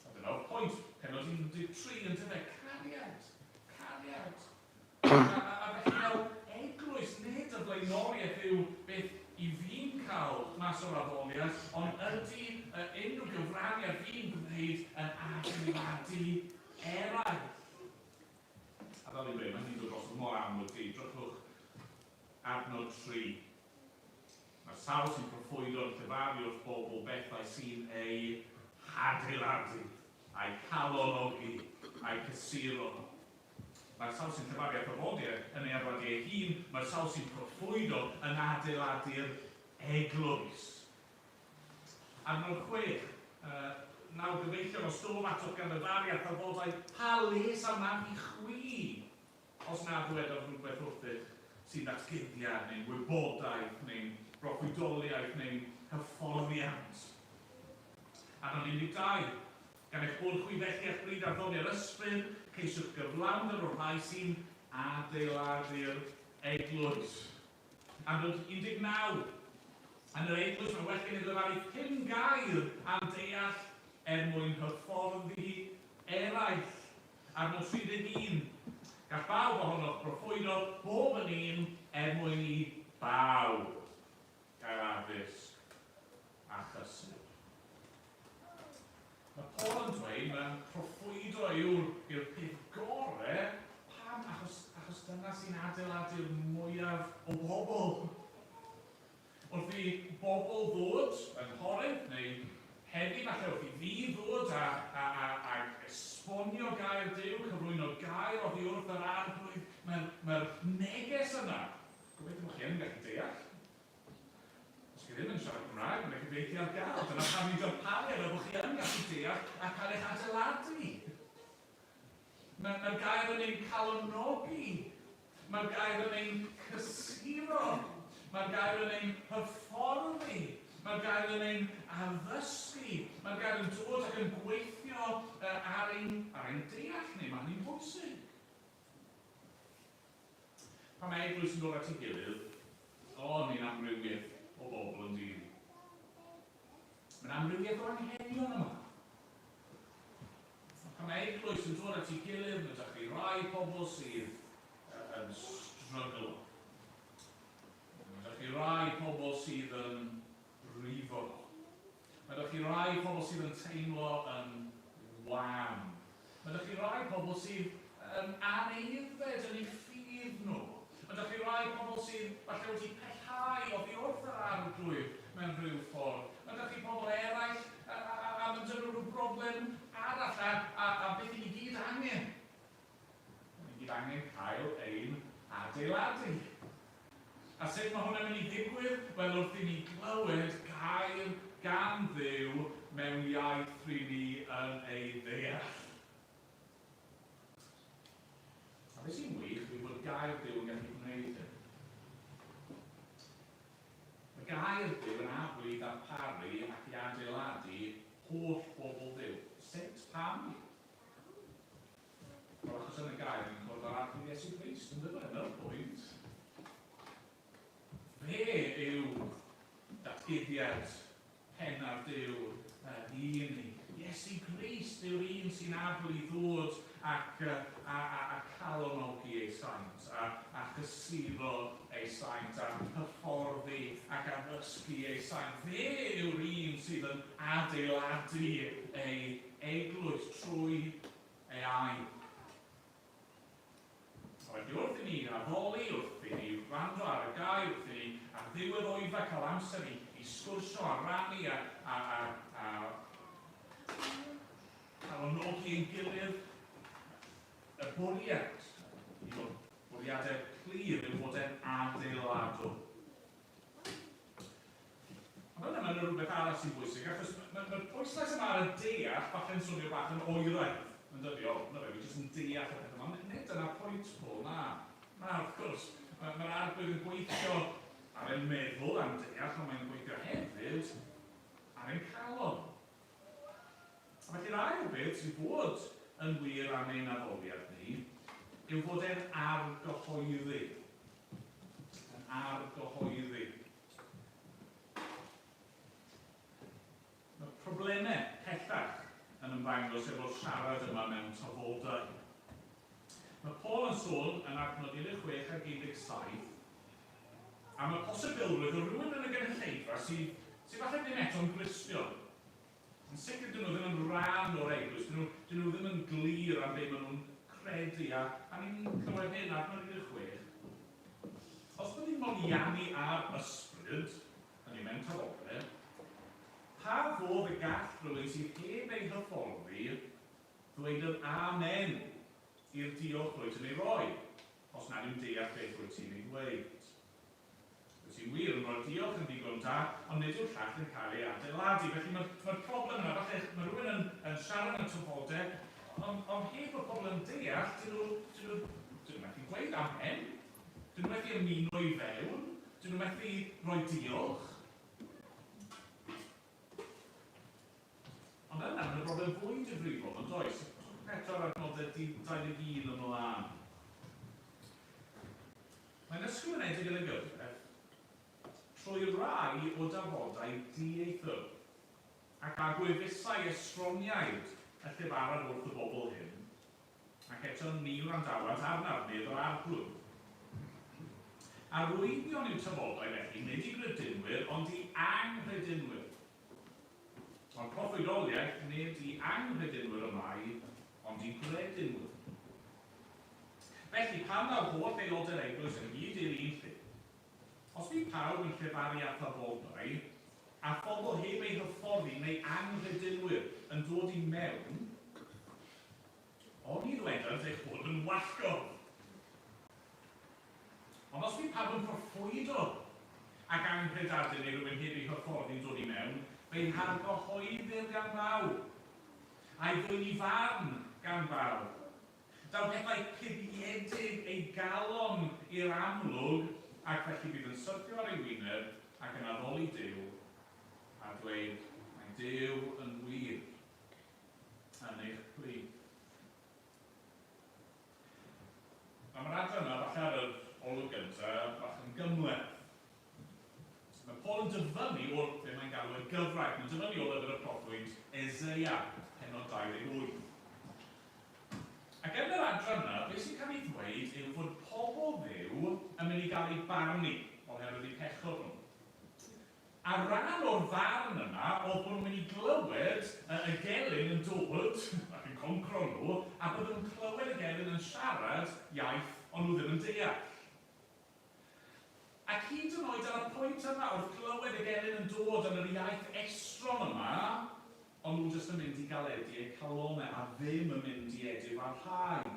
A dyna'r pwynt, pennod 13 yn dyfe, cariad, cariad. A, a, a felly fel eglwys, nid y flaenoriaeth yw beth i fi'n cael mas o'r addoliad, ond ydy unrhyw gyfraniad fi'n gwneud yn adeiladu eraill. A fel i'n dweud, mae hynny'n dod drosodd mor amlwg di. Drychwch adnod 3. Mae'r sawl sy'n proffwydo'n llefaru wrth bobl bethau sy'n eu hadeiladu, a'u calonogi, a'u cysuro. Mae'r sawl sy'n llefaru at ddyfodiad yn ei adeiladu ei hun, mae'r sawl sy'n proffwydo yn adeiladu'r eglwys. Adnod 6, Nawr gyfeillion, os dof atoch gan lefaru a thafodau, pa les a wnaf i chwi, os na ddwedodd rhywbeth wrthych sy'n ddatguddiad, neu'n wybodaeth, neu'n broffwydoliaeth, neu'n hyfforddiant? Adnod 12, Gan eich bod chwi felly a'ch bryd ar ddoniau'r ysbryd, ceisiwch gyflawnder o'r rhai sy'n adeiladu'r eglwys. Adnod 19, Yn yr eglwys mae'n well gennyf lefaru pum gair am deall er mwyn hyfforddi eraill. Adnod 31, Gall bawb ohonoch broffwydo bob yn un er mwyn i bawb gael addysg a chysur. Mae Paul yn dweud mae proffwydo yw'r yw peth gore. Pam? Achos, achos dyna sy'n adeiladu'r mwyaf o bobl. Wrth i bobl ddod yng Nghorinth, neu heddi falle wrth i fi ddod a, a, a, a esbonio gair Duw, cyflwyno gair oddi wrth yr Arglwydd, mae'r mae neges yna, gobeithio bod chi yn gallu deall. Os chi ddim yn siarad Cymraeg, mae 'na gyfieithu ar gael. Dyna pam ni'n darparu e, fel bod chi yn gallu deall a cael eich adeiladu. Mae'r mae gair yn ein calonogi. Mae'r gair yn ein cysuro. Mae'r gair yn ein hyfforddi. Mae'r gair yn ein addysgu. Mae'r gair yn dod ac yn gweithio ar ein, ar ein deall ni. Mae hynny'n bwysig. Pan mae eglwys yn dod at ei gilydd, o, ni'n amrywiaeth o bobl yn dydi. Mae'n amrywiaeth o anghenion yma. Pan mae eglwys yn dod at ei gilydd, mae 'da chi rai pobl sydd yn stryglo. Mae 'da chi rai pobl sydd yn brifo. Mae 'da chi rai pobl sydd yn teimlo yn wan. Mae 'da chi rai pobl sydd yn anewydd yn eu ffydd nhw. Mae 'da chi rai pobl sydd falle wedi pellhau oddi wrth yr Arglwydd mewn rhyw ffordd. Mae 'da chi pobl eraill a, a, a, a mae 'da nhw rhyw broblem arall a beth i ni gyd angen. Ni gyd angen cael ein adeiladu. A sut mae hwnna'n mynd i ddigwydd? Wel, wrth i ni glywed gair gan Dduw mewn iaith ry'n ni yn ei ddeall. A beth sy'n wych yw bod gair Duw yn gallu gwneud hyn. Mae gair Duw yn abl i ddarparu ac i adeiladu holl bobl Dduw. Sut? Pam? Wel, achos yn y gair ni'n cwrdd â'r Arglwydd Iesu Grist, yn dyfe? Dyna'r pwynt. Fe yw datguddiad penna'r Duw i ni. Iesu Grist yw'r un sy'n abl i ddod ac a calonogi ei saint, a chysuro ei saint, a hyfforddi ac addysgu ei saint. Fe yw'r un sydd yn adeiladu ei eglwys trwy ei air. A felly wrth i ni addoli, wrth i ni wrando ar y gair, wrth i ni ar ddiwedd oedfa cael amser i sgwrsio a rannu a calonogi ein gilydd, y bwriad, i fod bwriadau clir yw fod e'n adeiladol. Ond yna mae yna rhywbeth arall sy'n bwysig, achos mae'r pwyslais yma ar y deall falle'n swnio bach yn oeraidd, yn dydi? O, na fe, fi jyst yn deall y peth yma. Ond nid dyna'r pwynt, Paul, na. Na, wrth gwrs, mae'r Arglwydd yn gweithio ar ein meddwl a'n deall, ond mae'n gweithio hefyd ar ein calon. A felly'r ail beth sydd fod yn wir am ein addoliad ni yw fod e'n argyhoeddi. Yn argyhoeddi. Mae problemau pellach yn ymddangos efo'r siarad yma mewn tafodau. Mae Paul yn sôn yn adnod 16 ac 17 am y posibilrwydd o rywun yn y gynulleidfa sydd falle ddim eto'n Gristion. Yn sicr dyn nhw ddim yn rhan o'r eglwys, dyn nhw ddim yn glir am be maen nhw'n credu, a ni'n clywed hyn, adnod 16. Os byddi'n moliannu ar ysbryd, hynny mewn tafodau, pa fodd y gall rhywun sydd heb ei hyfforddi ddweud yr amen i'r diolch rwyt yn ei roi, os nad yw'n deall beth rwyt ti'n ei ddweud? Rwyt ti'n wir yn rhoi'r diolch yn ddigon da, ond nid yw'r llall yn cael ei adeiladu. Felly mae'r problem yna, falle mae rhywun yn siarad mewn tafodau, ond heb bod pobl yn deall, dyn nhw methu gweud amen. Dyn nhw methu ymuno i fewn. Dyn nhw methu rhoi diolch. Ond yna, mae'n broblem fwy difrifol, yn does? Eto ar adnodau 21 ymlaen. Mae'n ysgrifenedig yn y gyfraith trwy rai o dafodau dieithr, ac â gwefusau estroniaid y llefaraf wrth y bobl hyn, ac eto ni wrandawant arnaf, medd yr Arglwydd. Arwyddion yw tafodau felly, nid i gredinwyr, ond i anghredinwyr. Ond proffwydoliaeth nid i anghredinwyr y mae, ond i gredinwyr. Felly, pan ddaw holl aelodau'r eglwys ynghyd i'r un lle, os bydd pawb yn llefaru ar tafodau, a phobl heb eu hyfforddi neu anghredinwyr yn dod i mewn, oni ddwedant eich bod yn wallgof? Ond os bydd pawb yn proffwydo ac anghredadun neu rywun heb ei hyfforddi'n dod i mewn, fe'i hargyhoeddir gan bawb, a'i ddwyn i farn gan bawb. Daw pethau cuddiedig ei galon i'r amlwg, ac felly bydd yn syrthio ar ei wyneb ac yn addoli Duw, a dweud, Mae Duw yn wir yn eich plith. Nawr, mae'r adran yma, falle ar yr olwg yn dyfynnu o'r, be mae'n galw y gyfraith, mae'n dyfynnu o lyfr y proffwyd Eseia, pennod 28. Ac yn yr adran yna, beth sy'n cael ei ddweud yw fod pobl Dduw yn mynd i gael eu barnu oherwydd eu pechod nhw. A rhan o'r farn yna oedd bod nhw'n mynd i glywed y gelyn yn dod ac yn concro nhw, a bydden nhw'n clywed y gelyn yn siarad iaith o'n nhw ddim yn deall. Ac hyd yn oed ar y pwynt yma, wrth glywed y gelyn yn dod yn yr iaith estron yma, o'n nhw jyst yn mynd i galedu eu calonnau a ddim yn mynd i edifarhau.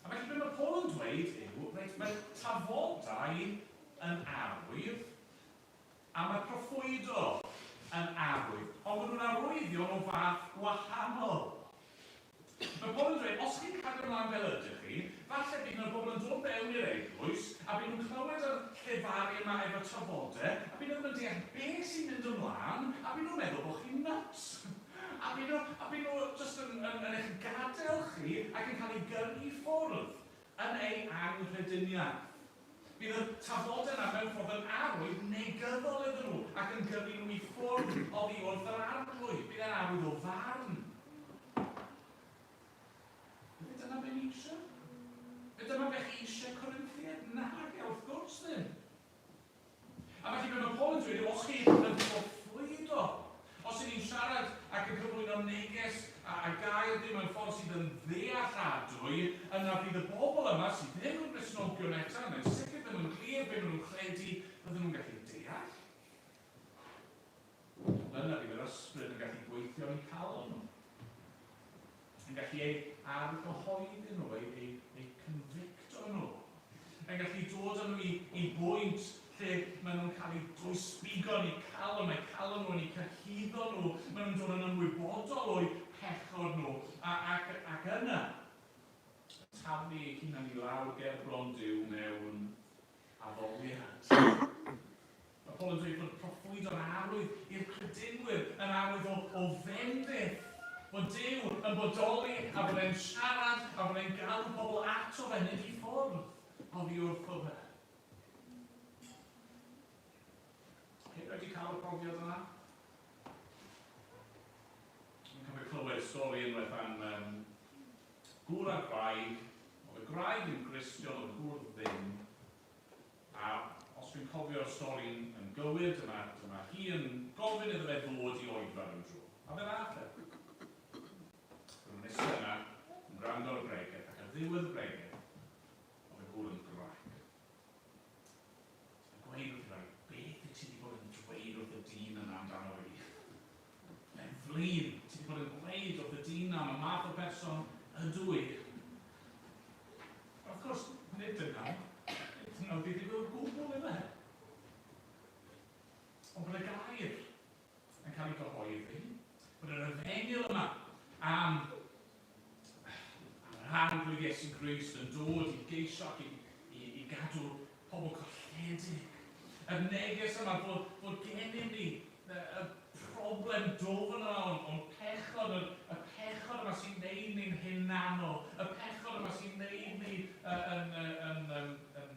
A felly be mae Paul yn dweud yw, reit, mae tafodau yn arwydd, a mae proffwydo yn arwydd, ond maen nhw'n arwyddion o fath gwahanol. Mae Paul yn dweud, os chi'n cario ymlaen fel ydych chi, falle bydd yna bobl yn dod mewn i'r eglwys, a bydd nhw'n clywed yr llefaru yma efo tafodau, a bydd nhw ddim yn deall beth sy'n mynd ymlaen, a bydd nhw'n meddwl bod chi'n nuts. A by nhw, a by nhw jyst yn, yn, yn eich gadael chi ac yn cael eu gyrru i ffwrdd yn eu anghrediniaeth. Bydd y tafodau yna mewn ffordd yn arwydd negyddol iddyn nhw ac yn gyrru nhw i ffwrdd oddi wrth yr Arglwydd. Bydd e'n arwydd o farn. Ife dyna be ni eisiau? Ife dyma be chi eisiau, Corinthiaid? Nage, wrth gwrs ddim. A felly be mae Paul yn dweud yw os chi yn proffwydo, os ydyn ni'n siarad ac yn cyflwyno neges a, a gair Duw mewn ffordd sydd yn ddealladwy, yna bydd y bobl yma sydd ddim yn Gristnogion eto, mae'n sicr ddim yn glir be maen nhw'n credu, bydden nhw'n gallu deall. Ond yna bydd yr ysbryd yn gallu gweithio yn eu calon nhw. Yn gallu eu argyhoeddi nhw, eu, eu, eu convicto nhw. Yn gallu dod â nhw i, i bwynt lle maen nhw'n cael eu dwysbigo yn eu calon, mae calon nhw yn eu cyhuddo nhw, maen nhw'n dod yn ymwybodol o'u pechod nhw, a, ac, ac yna, taflu eu hunan i lawr ger bron Duw mewn addoliad. Mae Paul yn dweud bod proffwydo'n arwydd i'r credinwyr, yn arwydd o, o fendith, bod Duw yn bodoli a bod e'n siarad a bod e'n galw pobl ato fe, nid i ffwrdd oddi wrtho fe. Chi wedi cael y profiad yna? Dwi'n cofio clywed stori unwaith am um, gŵr a gwraig. Oedd y gwraig yn Gristion, oedd y gŵr ddim. A os dwi'n cofio'r stori'n yn gywir, dyma, dyma hi yn gofyn iddo fe ddod i oedfa ryw dro. A fe ddaeth e. Roedd nhw'n eistedd yna, yn gwrando ar y bregeth, ac ar ddiwedd y bregeth, oedd y gŵr yn grac. A gweud wrth y wraig, beth wyt ti wedi bod yn dweud wrth y dyn yna amdano fi? Mae'n flin, ti wedi bod yn gweud wrth y dyn yna am y math o berson ydw i. Wrth gwrs, nid dyna, nid dyna oedd wedi digwydd o gwbl iddo. Ond bod y gair yn cael ei gyhoeddi, bod yr efengyl yma am yr Arglwydd Iesu Grist yn dod i geisio ac i, i, i gadw pobl colledig. Y neges yma bod, bod gennym ni y, y problem dwfn yma o'n, o'n pechod, y, y pechod yma sy'n neud ni'n hunanol, y pechod yma sy'n neud ni yn, yn, yn, yn, yn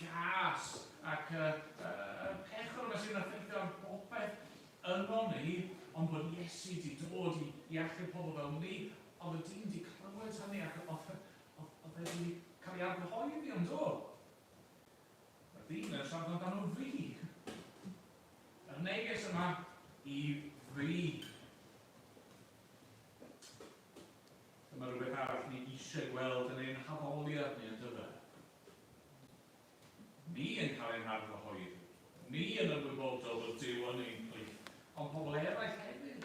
gas ac y, y, y pechod yma sy'n effeithio ar bopeth yno ni, ond bod Iesu wedi dod i, i achub pobl fel ni. Oedd y dyn wedi clywed hynny ac oedd, oedd, oedd e wedi cael ei argyhoeddi, ond do? Mae'r dyn yn siarad amdano fi. Y neges yma i fi. Dyma rhywbeth arall ni eisiau gweld yn ein haddoliad ni, yn dyfe? Ni yn cael ein hargyhoeddi. Ni yn ymwybodol bod Duw yn ein plith, ond pobl eraill hefyd.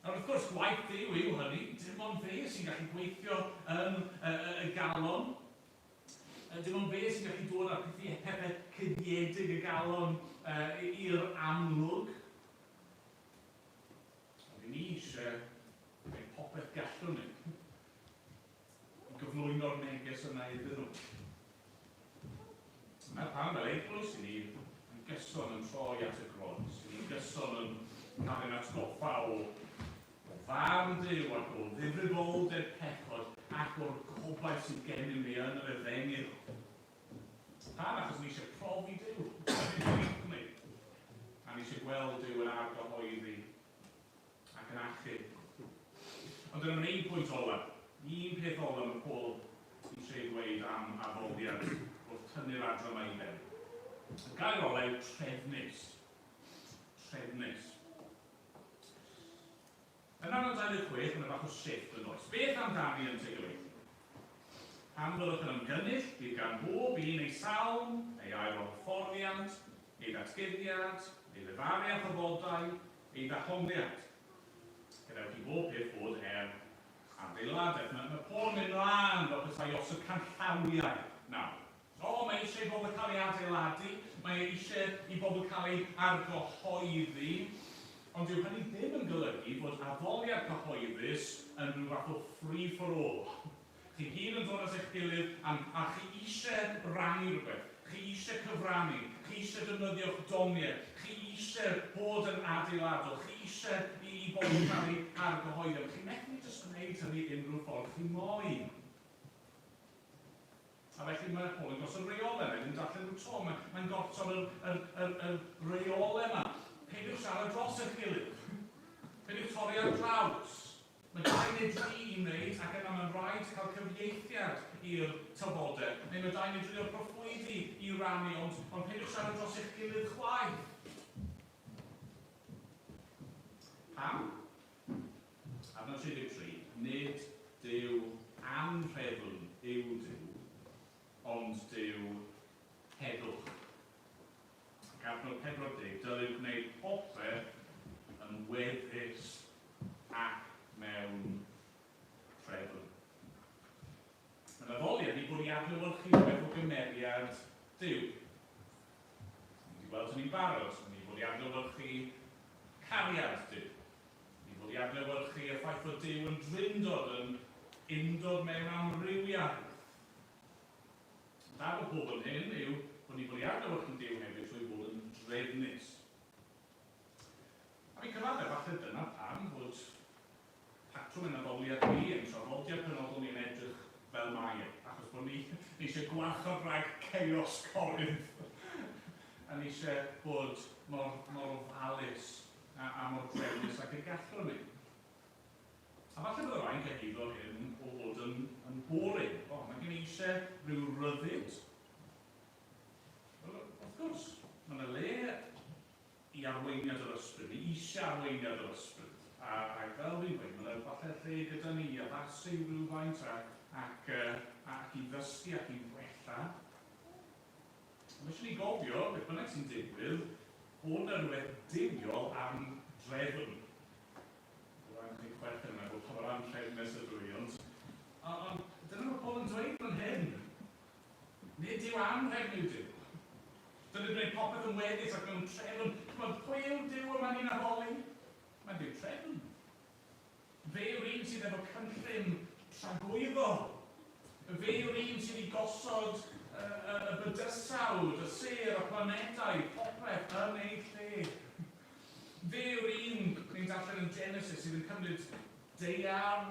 Nawr, wrth gwrs, gwaith Duw yw hynny. Dim ond fe sy'n gallu gweithio yn y, y, y galon. Dim ond fe sy'n gallu dod â'r pethau, pethau cuddiedig y galon i'r amlwg. Ond i ni eisiau gwneud popeth gallwn ni i gyflwyno'r neges yna iddyn nhw. Dyna pam fel eglwys i ni yn gyson yn troi at y groes, i ni'n gyson yn cael ein atgoffa o, o farn Duw ac o ddifrifoldeb pechod ac o'r gobaith sydd gennym ni yn yr efengyl. Pam? Achos ni eisiau profi gweld Duw yn argyhoeddi ac yn achub. Ond dyna mae'n un pwynt ola. Un peth ola mae Paul eisiau ei ddweud am addoliad wrth tynnu'r adran yma i ben. Y gair ola yw trefnus. Trefnus. Yn adnod 26, mae yna bach o shift yn oes. Beth amdani yn gyfeillion? Pan fyddwch yn ymgynnull, bydd gan bob un ei salm, ei air o hyfforddiant, ei ddatguddiad, ei lefaru a thafodau, ei ddehongliad. Gadewch i bob peth fod er adeiladaeth. Mae Paul yn mynd mlaen fel petai i osod canllawiau nawr. O, mae eisiau i bobl cael ei adeiladu, mae eisiau i bobl cael ei argyhoeddi, ond dyw hynny ddim yn golygu bod addoliad cyhoeddus yn rhyw fath o free for all. Chi gyd yn dod at eich gilydd a chi eisiau rannu rhywbeth, chi eisiau cyfrannu, chi eisiau defnyddio'ch doniau, chi eisiau bod yn adeiladol, chi eisiau i bobl cael eu argyhoeddi, ond chi methu jyst gwneud hynny unrhyw ffordd chi moyn. A felly mae Paul yn gosod reolau, mae ddim darllen nhw to, mae'n gosod yr reolau yma. Peidiwch siarad dros eich gilydd. Peidiwch torri ar draws. Mae dau neu dri i wneud ac yna mae'n rhaid cael cyfieithiad i'r tafodau. Neu mae dau neu dri o'r proffwydi i rannu, ond peidiwch siarad dros eich gilydd chwaith. Pam? Adnod 33, nid Duw anrhefn yw Duw, ond Duw heddwch. Ac adnod 40, dylid gwneud popeth yn weddus ac mewn trefn. Mae'n addoliad i fod i adlewyrchu rhywbeth o gymeriad Duw. Ni wedi gweld hynny'n barod. Ni fod i adlewyrchu cariad Duw. Ni fod i adlewyrchu y ffaith bod Duw yn drindod, yn undod mewn amrywiaeth. Dad o pob yn hyn yw bod ni fod i adlewyrchu Duw hefyd trwy fod yn drefnus. A fi'n cyfaddef, falle dyna pam fod patrwm yn addoliad ni, ein traddodiad penodol ni yn edrych fel mae e, achos bod ni eisiau gwarchod rhag chaos Corinth. A ni eisiau bod mor ofalus a mor drefnus ac y gallwn ni. A falle bod y rhai'n cyhuddo hyn o fod yn boring. O, mae gen i eisiau rhyw ryddid. Wel, wrth gwrs, mae yna le i arweiniad yr ysbryd, ni eisiau arweiniad yr ysbryd. A fel fi'n gweud, mae yna falle lle gyda ni i addasu rhywfaint ac i ddysgu ac i wella. Ond eisiau ni gofio, beth bynnag sy'n digwydd, bod yna rhywbeth duwiol am drefn. Byddai'n chi'n chwerthin yn meddwl pa mor anhrefnus ydw i, ond dyna mae Paul yn dweud fan hyn. Nid yw anrhefn yw Duw. Dylid gwneud popeth yn weddus ac mewn trefn. Chimod, pwy yw Duw yma ni'n addoli? Mae'n Duw trefn. Fe yw'r un sydd efo cynllun tragwyddol. Fe yw'r un sydd wedi gosod y bydysawd, y sêr, y planedau, popeth yn ei lle. Fe yw'r un, ni'n darllen yn Genesis, sydd yn cymryd daear,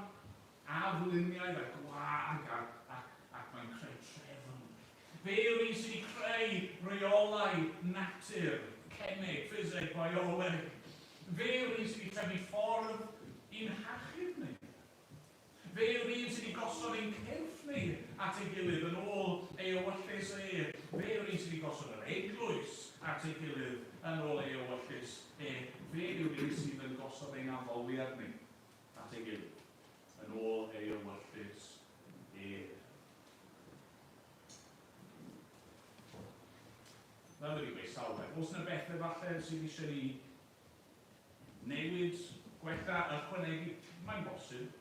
afluniaidd a gwag ac mae'n creu trefn. Fe yw'r un sydd wedi creu rheolau natur, cemeg, ffiseg, bioleg. Fe yw'r un sydd wedi trefnu ffordd i'n hachub ni. Fe yw'r un sydd wedi gosod ein cyrff ni at ei gilydd yn ôl ei ewyllys e. Fe yw'r un sydd wedi gosod yr eglwys at ei gilydd yn ôl ei ewyllys e. Fe yw'r un sydd yn gosod ein addoliad ni at ei gilydd yn ôl ei ewyllys e. Fel wedi gweud sawl gwaith, oes yna bethau falle sydd eisiau ni newid, gwella, ychwanegu? Mae'n bosib.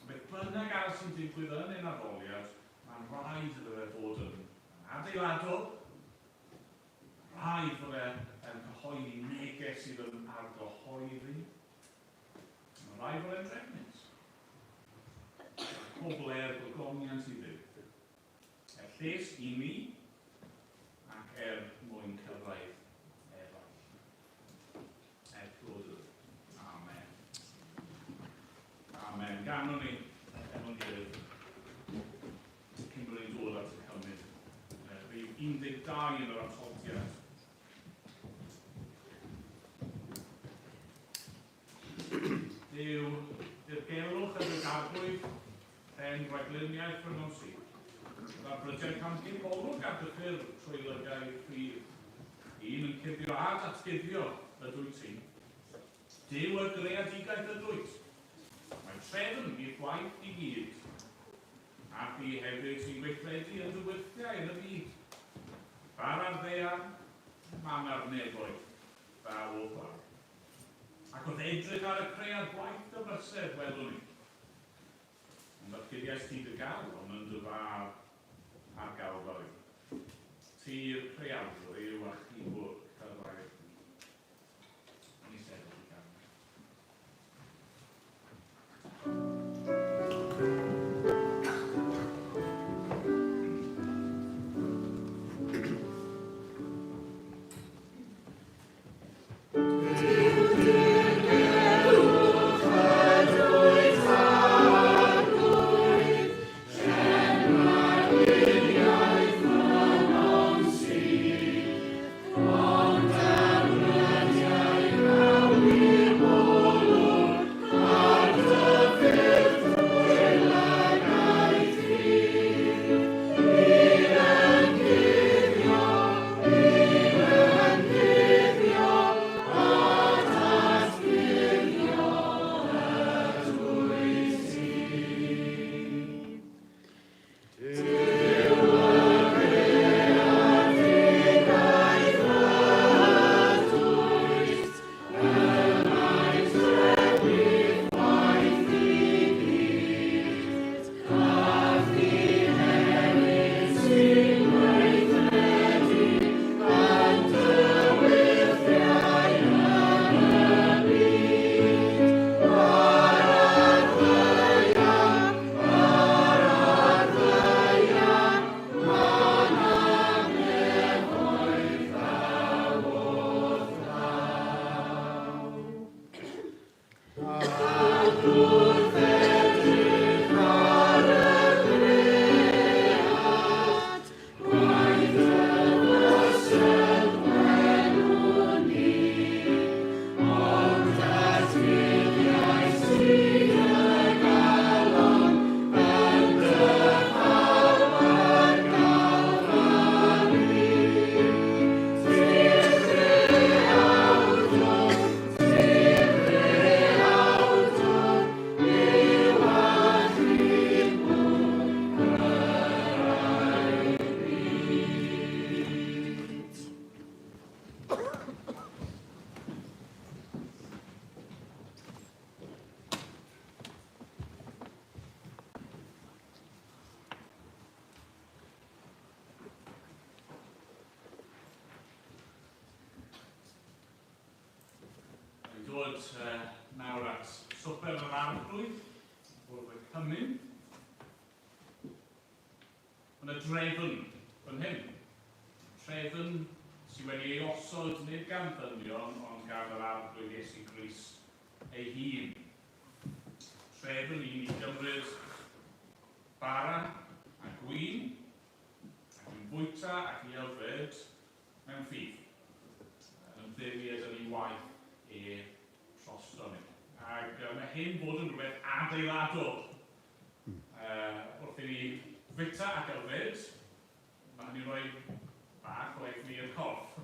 Beth bynnag arall sy'n digwydd yn ein addoliad, mae'n rhaid iddo fe fod yn adeiladol, rhaid fod e yn cyhoeddi neges sydd yn argyhoeddi. Mae'n rhaid fod e'n drefnus. Pobl er gogoniant i Dduw. Er lles i mi ac er mwyn cyrraedd eraill. Er clod y Amen. Amen. Ganwn ni efo'n gilydd cyn bod ni'n dod at y cymryd. Rhif 12 yn yr atodiad. Llen rhagluniaeth rhyngom sydd. Byddai'r brydiau pan gip olwg ar dy ffyrdd trwy lygaid rhydd. Un yn cuddio a datguddio ydwyt ti. Duw y greadigaeth ydwyt. Mae trefn i'r gwaith i gyd. A thi hefyd sy'n gweithredu yn dy wyrthiau yn y byd. Bara'r ddaear, manna'r nefoedd, ddaw o'th law. Ac wrth edrych ar y cread gwaith dy fysedd welwn ni. Ond datguddiaist ti dy galon yn dy fab ar Galfari. Ti'r creawdwr yw achubwr cyrraedd byd. Yn ei sefyll i ganu. Ni'n dod nawr at swper yr Arglwydd, bwrdd y cymun. Mae yna drefn fan hyn. Trefn sydd wedi ei osod nid gan ddynion, ond gan yr Arglwydd Iesu Grist ei hun. Trefn i ni gymryd bara a gwin, ac i fwyta ac i yfed mewn ffydd, yn ymddiried yn ei waith e drosto ni. Ac mae hyn fod yn rhywbeth adeiladol. Wrth i ni fwyta ac yfed, mae hynny'n rhoi bach o egni i'r corff.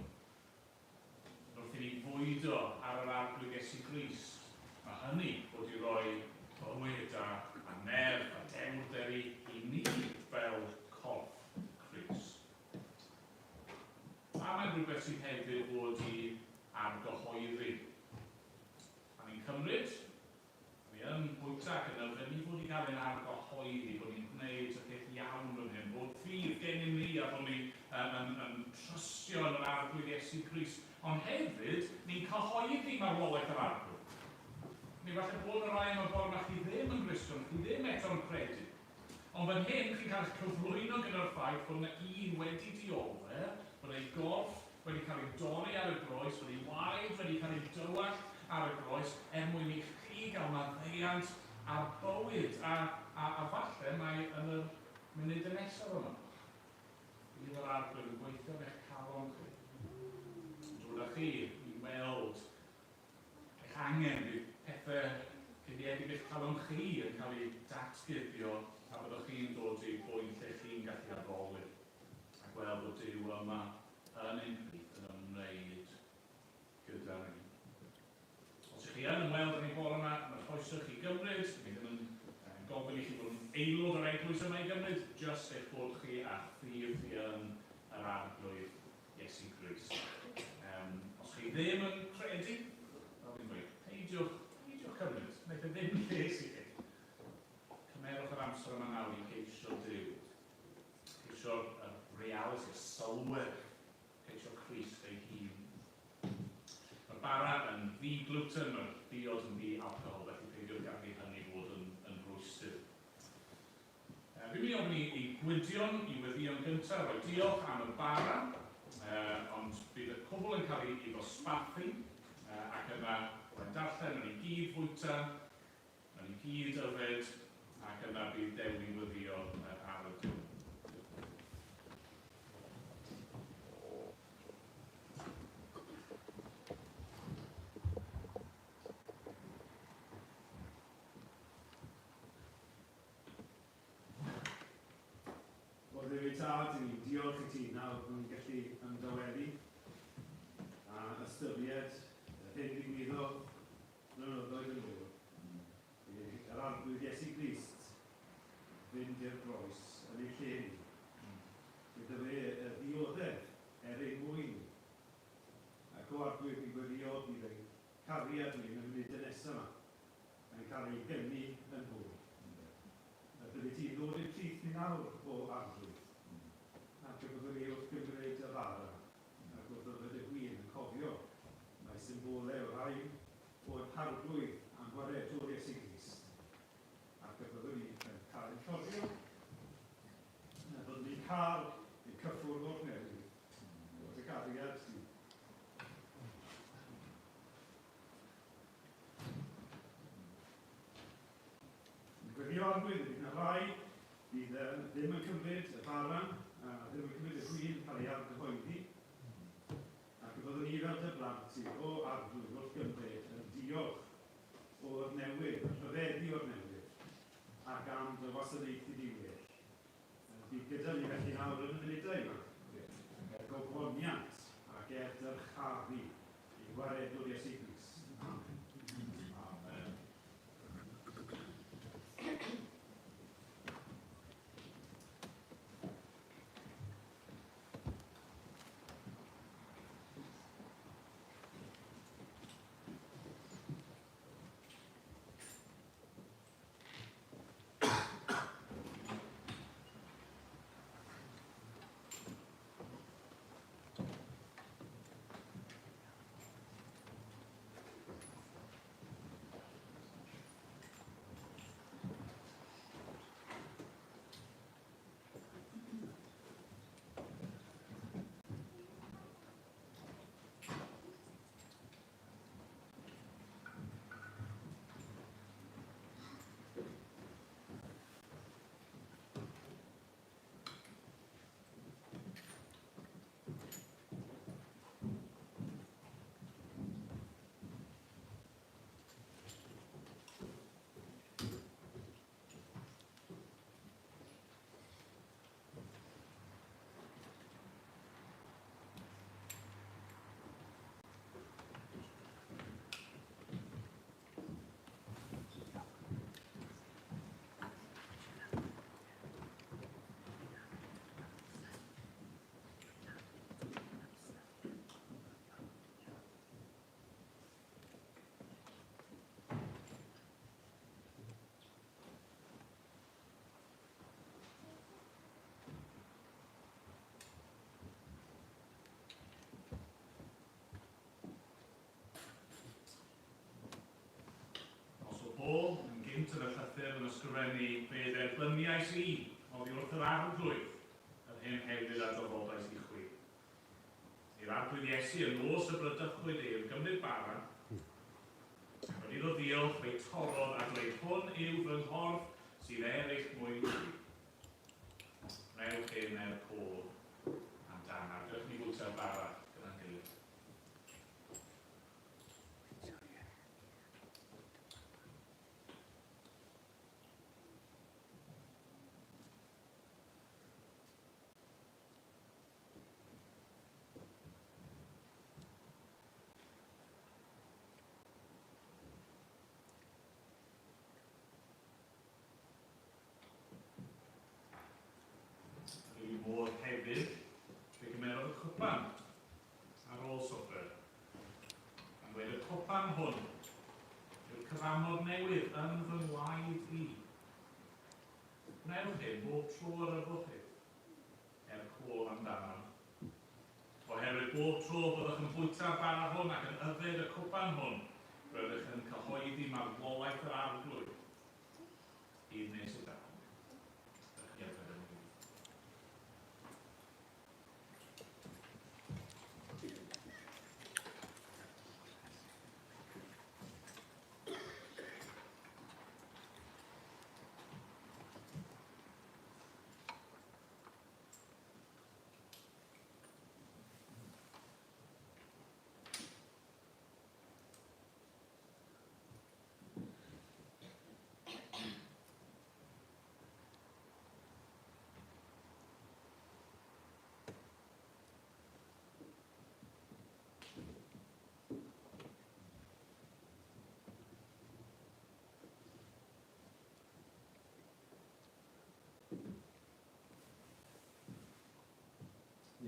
Wrth i ni fwydo ar yr Arglwydd Iesu Grist, mae hynny fod i roi bywyd a, a nerth a dewrder i, i ni fel corff Crist. A mae'n rhywbeth sydd hefyd fod i argyhoeddi. A ni'n cymryd, ni yn bwyta ac yn yfed, ni fod i gael ein argyhoeddi bod ni'n gwneud y peth iawn fan hyn, bod ffydd gennym ni a bod ni yn, yn, yn trystio yn yr Arglwydd Iesu Grist. Ond hefyd, ni'n cyhoeddi marwolaeth yr Arglwydd. Neu falle bod y rai yma bore 'ma chi ddim yn Gristion, chi ddim eto'n credu. Ond fan hyn, chi'n cael eich cyflwyno gyda'r ffaith bod yna un wedi dioddef, bod ei gorff wedi cael ei dorri ar y groes, bod ei waed wedi cael ei dywallt ar y groes, er mwyn i chi gael maddeuant a bywyd. A, a, a falle mae yn yr munudau nesaf yma, bydd yr Arglwydd yn gweithio yn eich calon chi, yn dod â chi i weld eich angen, bydd pethau cuddiedig eich calon chi yn cael eu datguddio. byddwch chi'n dod i bwynt lle chi'n gallu addoli a gweld bod Duw yma yn ein plith yn ymwneud gyda ni. Os ydych chi yn ymweld â ni bore yma, mae croeso chi gymryd. Ni ddim yn gofyn i chi fod yn aelod o'r eglwys yma i gymryd, jyst eich bod chi a ffydd chi yn yr Arglwydd Iesu Grist. Os chi ddim yn credu, fel fi'n dweud, peidiwch, peidiwch cymryd, wnaeth e ddim lles i chi. Cymerwch yr amser yma nawr i geisio Duw. Ceisio'r realiti, y sylwedd, ceisio Crist ei hun. Mae'r bara yn ddi-gluten, mae'r diod yn ddi-alcohol, felly peidiwch gadael i hynny fod yn rwystr. Fi'n mynd i ofyn i Gwydion i weddïo'n gyntaf, rhoi diolch am y bara, ond bydd y cwbl yn cael ei ddosbarthu, ac yna mae'n darllen, wnawn ni gyd fwyta, wnawn ni gyd yfed, ac yna bydd Dewi'n gweddio ar y diwedd. O Dduw Tad, i ni'n diolch i ti nawr bod ni'n gallu ymdawelu a ystyried yr hyn ddigwyddodd blynyddoedd yn ôl. Yr Arglwydd Iesu Grist fynd i'r groes yn ei lle ni. Gyda fe y ddioddef er ein mwyn ni. Ac o Arglwydd ni'n gweddio bydd ein cariad ni yn y munudau nesaf yma yn cael ei gynnu yn fwy. A byddi ti'n ddod i'n plith ni nawr, o Arglwydd, ac y byddwn ni wrth gymryd y bara ac wrth yfed y gwin yn cofio mai symbolau o rhain o'r Harglwydd a'n Gwaredwr Iesu Grist, ac y byddwn ni yn cael ein cofio, a byddwn ni'n cael ein cyffwrdd o'r newydd o dy gariad di. Yn gweddio Arglwydd, bydd yna rai fydd ddim yn cymryd y bara, a ddim yn cymryd y gwin cael ei argyhoeddi, ac y byddwn ni fel dy blant ti, o Arglwydd, wrth gymryd yn diolch o'r newydd, yn rhyfeddu o'r newydd, ac am dy wasanaethu di well. Bydd gyda ni felly nawr yn y munudau yma, er gogoniant ac er dyrchafu i Gwaredwr Iesu Grist. Amen. Amen. Apostle Paul, yn gynt yn y llythyr yn ysgrifennu, fe dderbyniais i oddi wrth yr Arglwydd yr hyn hefyd a draddodais i chwi. I'r Arglwydd Iesu y nos y bradychwyd ef gymryd bara, ac wedi iddo ddiolch, fe'i torrodd a dweud, Hwn yw fy nghorff sydd er eich mwyn chwi. Gwnewch hyn er cof amdanaf. Dewch ni fwyta'r bara gyda'n gilydd. Gwnewch hyn bob tro yr yfwch chi, er cof amdano. Oherwydd bob tro byddwch yn bwyta'r bara hwn ac yn yfed y cwpan hwn, rydych yn cyhoeddi marwolaeth yr Arglwydd, hyd nes y daw. Ydych chi yfed yn unig.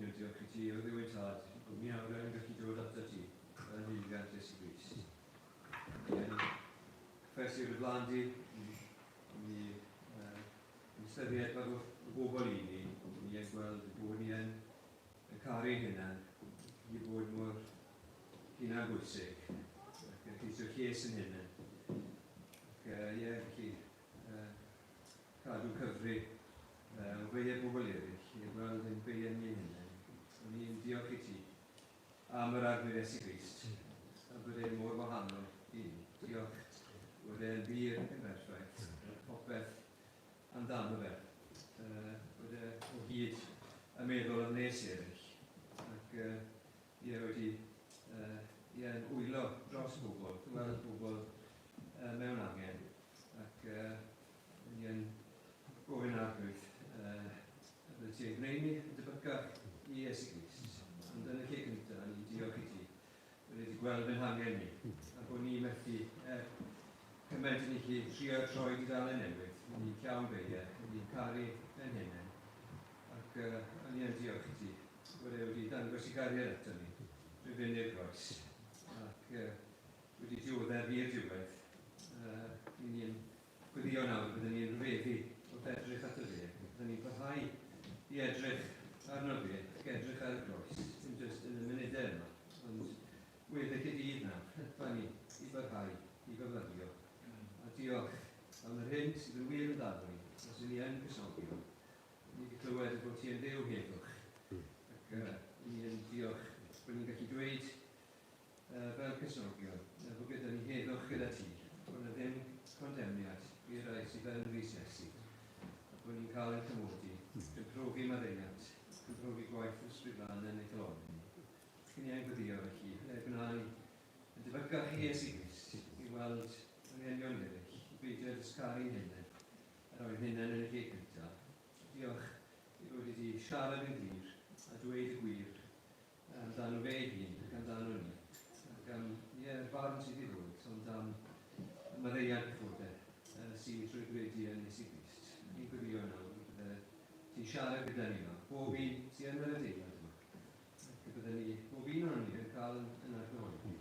Ie, diolch i ti, o Dduw ein Tad, bod ni awr yn gallu dod ato ti yn llwyddiant Iesu Grist. Ni yn cyffesu o'r blaen di, ni yn ystyried pa y bobl i ni, ni yn gweld bod ni yn caru hunan, i bod mor hunan bwysig, ac yn ceisio lles yn hunan. Ac ie, felly, cadw cyfri o feiau bobl eraill, i gweld ein beiau ni ein hunain. O'n i'n diolch i ti am yr Arglwydd Iesu Grist, a bod e'n mor wahanol i ni. Diolch bod e'n wir ac yn berffaith, popeth amdano fe. Bod e o hyd yn meddwl am les eraill, ac ie, wedi ie, yn wylo dros bobl, gweld bobl mewn angen, ac ni yn gofyn Arglwydd, y bydde ti yn gwneud ni yn debycach i Iesu Grist. Ond yn y lle cyntaf, ni'n diolch i ti, bod wedi gweld yn hangen ni, a bod ni methu er cymaint yn ni trio troi dudalen newydd, ni'n llawn beiau, ni'n caru yn hunain, ac o'n i yn diolch i ti, bod e wedi dangos i gariad ato ni, drwy fynd i'r groes, ac wedi dioddef i'r diwedd. Ni'n ni'n gweddio nawr, byddwn ni'n rhyfeddu wrth edrych ato fe, byddwn ni'n parhau i edrych arno fe ac edrych ar y groes, dim jyst yn y munudau yma, ond weddill y dydd nawr, helpa ni i barhau i fyfyrio. A diolch am yr hyn sydd yn wir amdano ni, os ydyn ni yn Cristnogion, ni wedi clywed y bod ti yn Dduw heddwch, ac ni yn diolch bod ni'n gallu dweud fel Cristnogion, bod gyda ni heddwch gyda ti, bod yna ddim condemniad i'r rhai sydd yn Nghrist Iesu, a bod ni'n cael ein cymodi, yn profi maddeuant, yn profi gwaith yr Ysbryd Glân yn ein calonnau ni. Cyn i ein gweddio felly, le gwna ni yn debycach i Iesu Grist, i weld anghenion eraill, i beidio dysgaru'n hunain, a rhoi'n hunain yn y lle cyntaf. Diolch i fod wedi siarad yn glir a dweud y gwir amdano fe ei hun ac amdano ni, ac am, ie, yr farn sydd i ddod, ond am y maddeuant pechodau sydd trwy gredu yn Iesu Grist. Ni'n gweddio nawr y bydde ti'n siarad gyda ni yma, bob un sydd yn yr adeilad yma, ac y bydde ni, bob un ohonon ni yn cael yn argyhoeddi.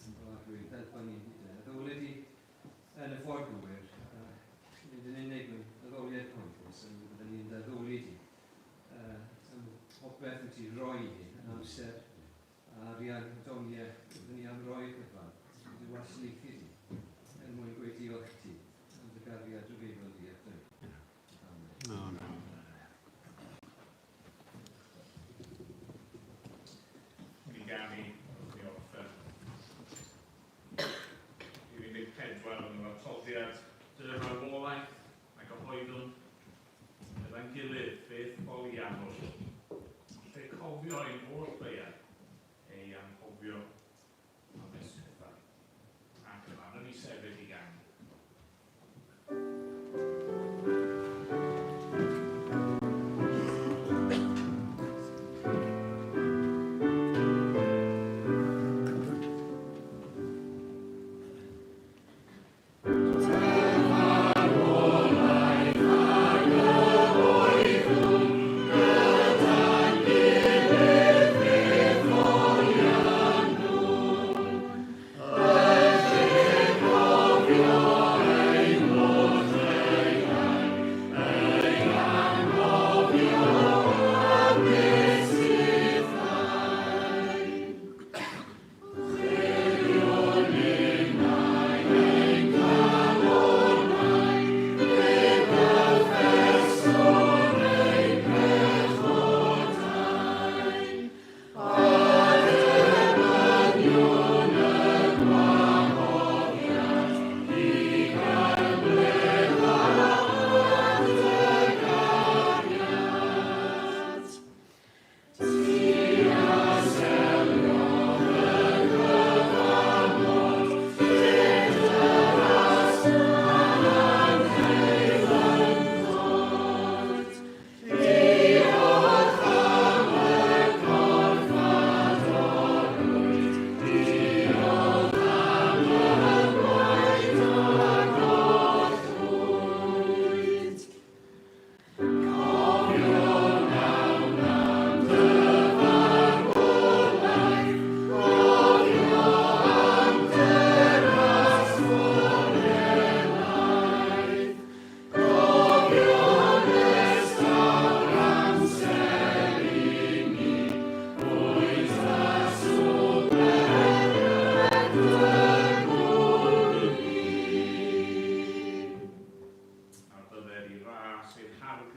O Arglwydd, helpa ni i dy addoled di yn y ffordd gywir, a nid yn unig mewn addoliad cyhoeddus, ond y bydde ni'n dy addoli di am popeth wyt ti'n rhoi i ni, yn amser a arian a doniau, byddwn ni am roi'r cyfan i dy wasanaethu di, er mwyn gweud diolch i ti am dy gariad rhyfeddol di ato ni. Amen. Amen. Ni ganu wrth i orffen. Rhif 14 yn yr atodiad, dy farwolaeth a gyhoeddwn gyda'n gilydd beth foliannwn, lle cofio ein holl beiau, ei anghofio am ysg pethau. Ac yma, rydyn ni sefyll i ganu.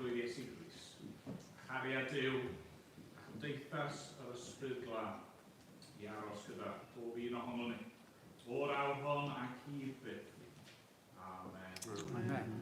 Arglwydd Iesu Grist, chariad Duw, a chymdeithas yr Ysbryd Glân, i aros gyda bob un ohonon ni, o'r awr hon ac hyd byth. Amen. Amen.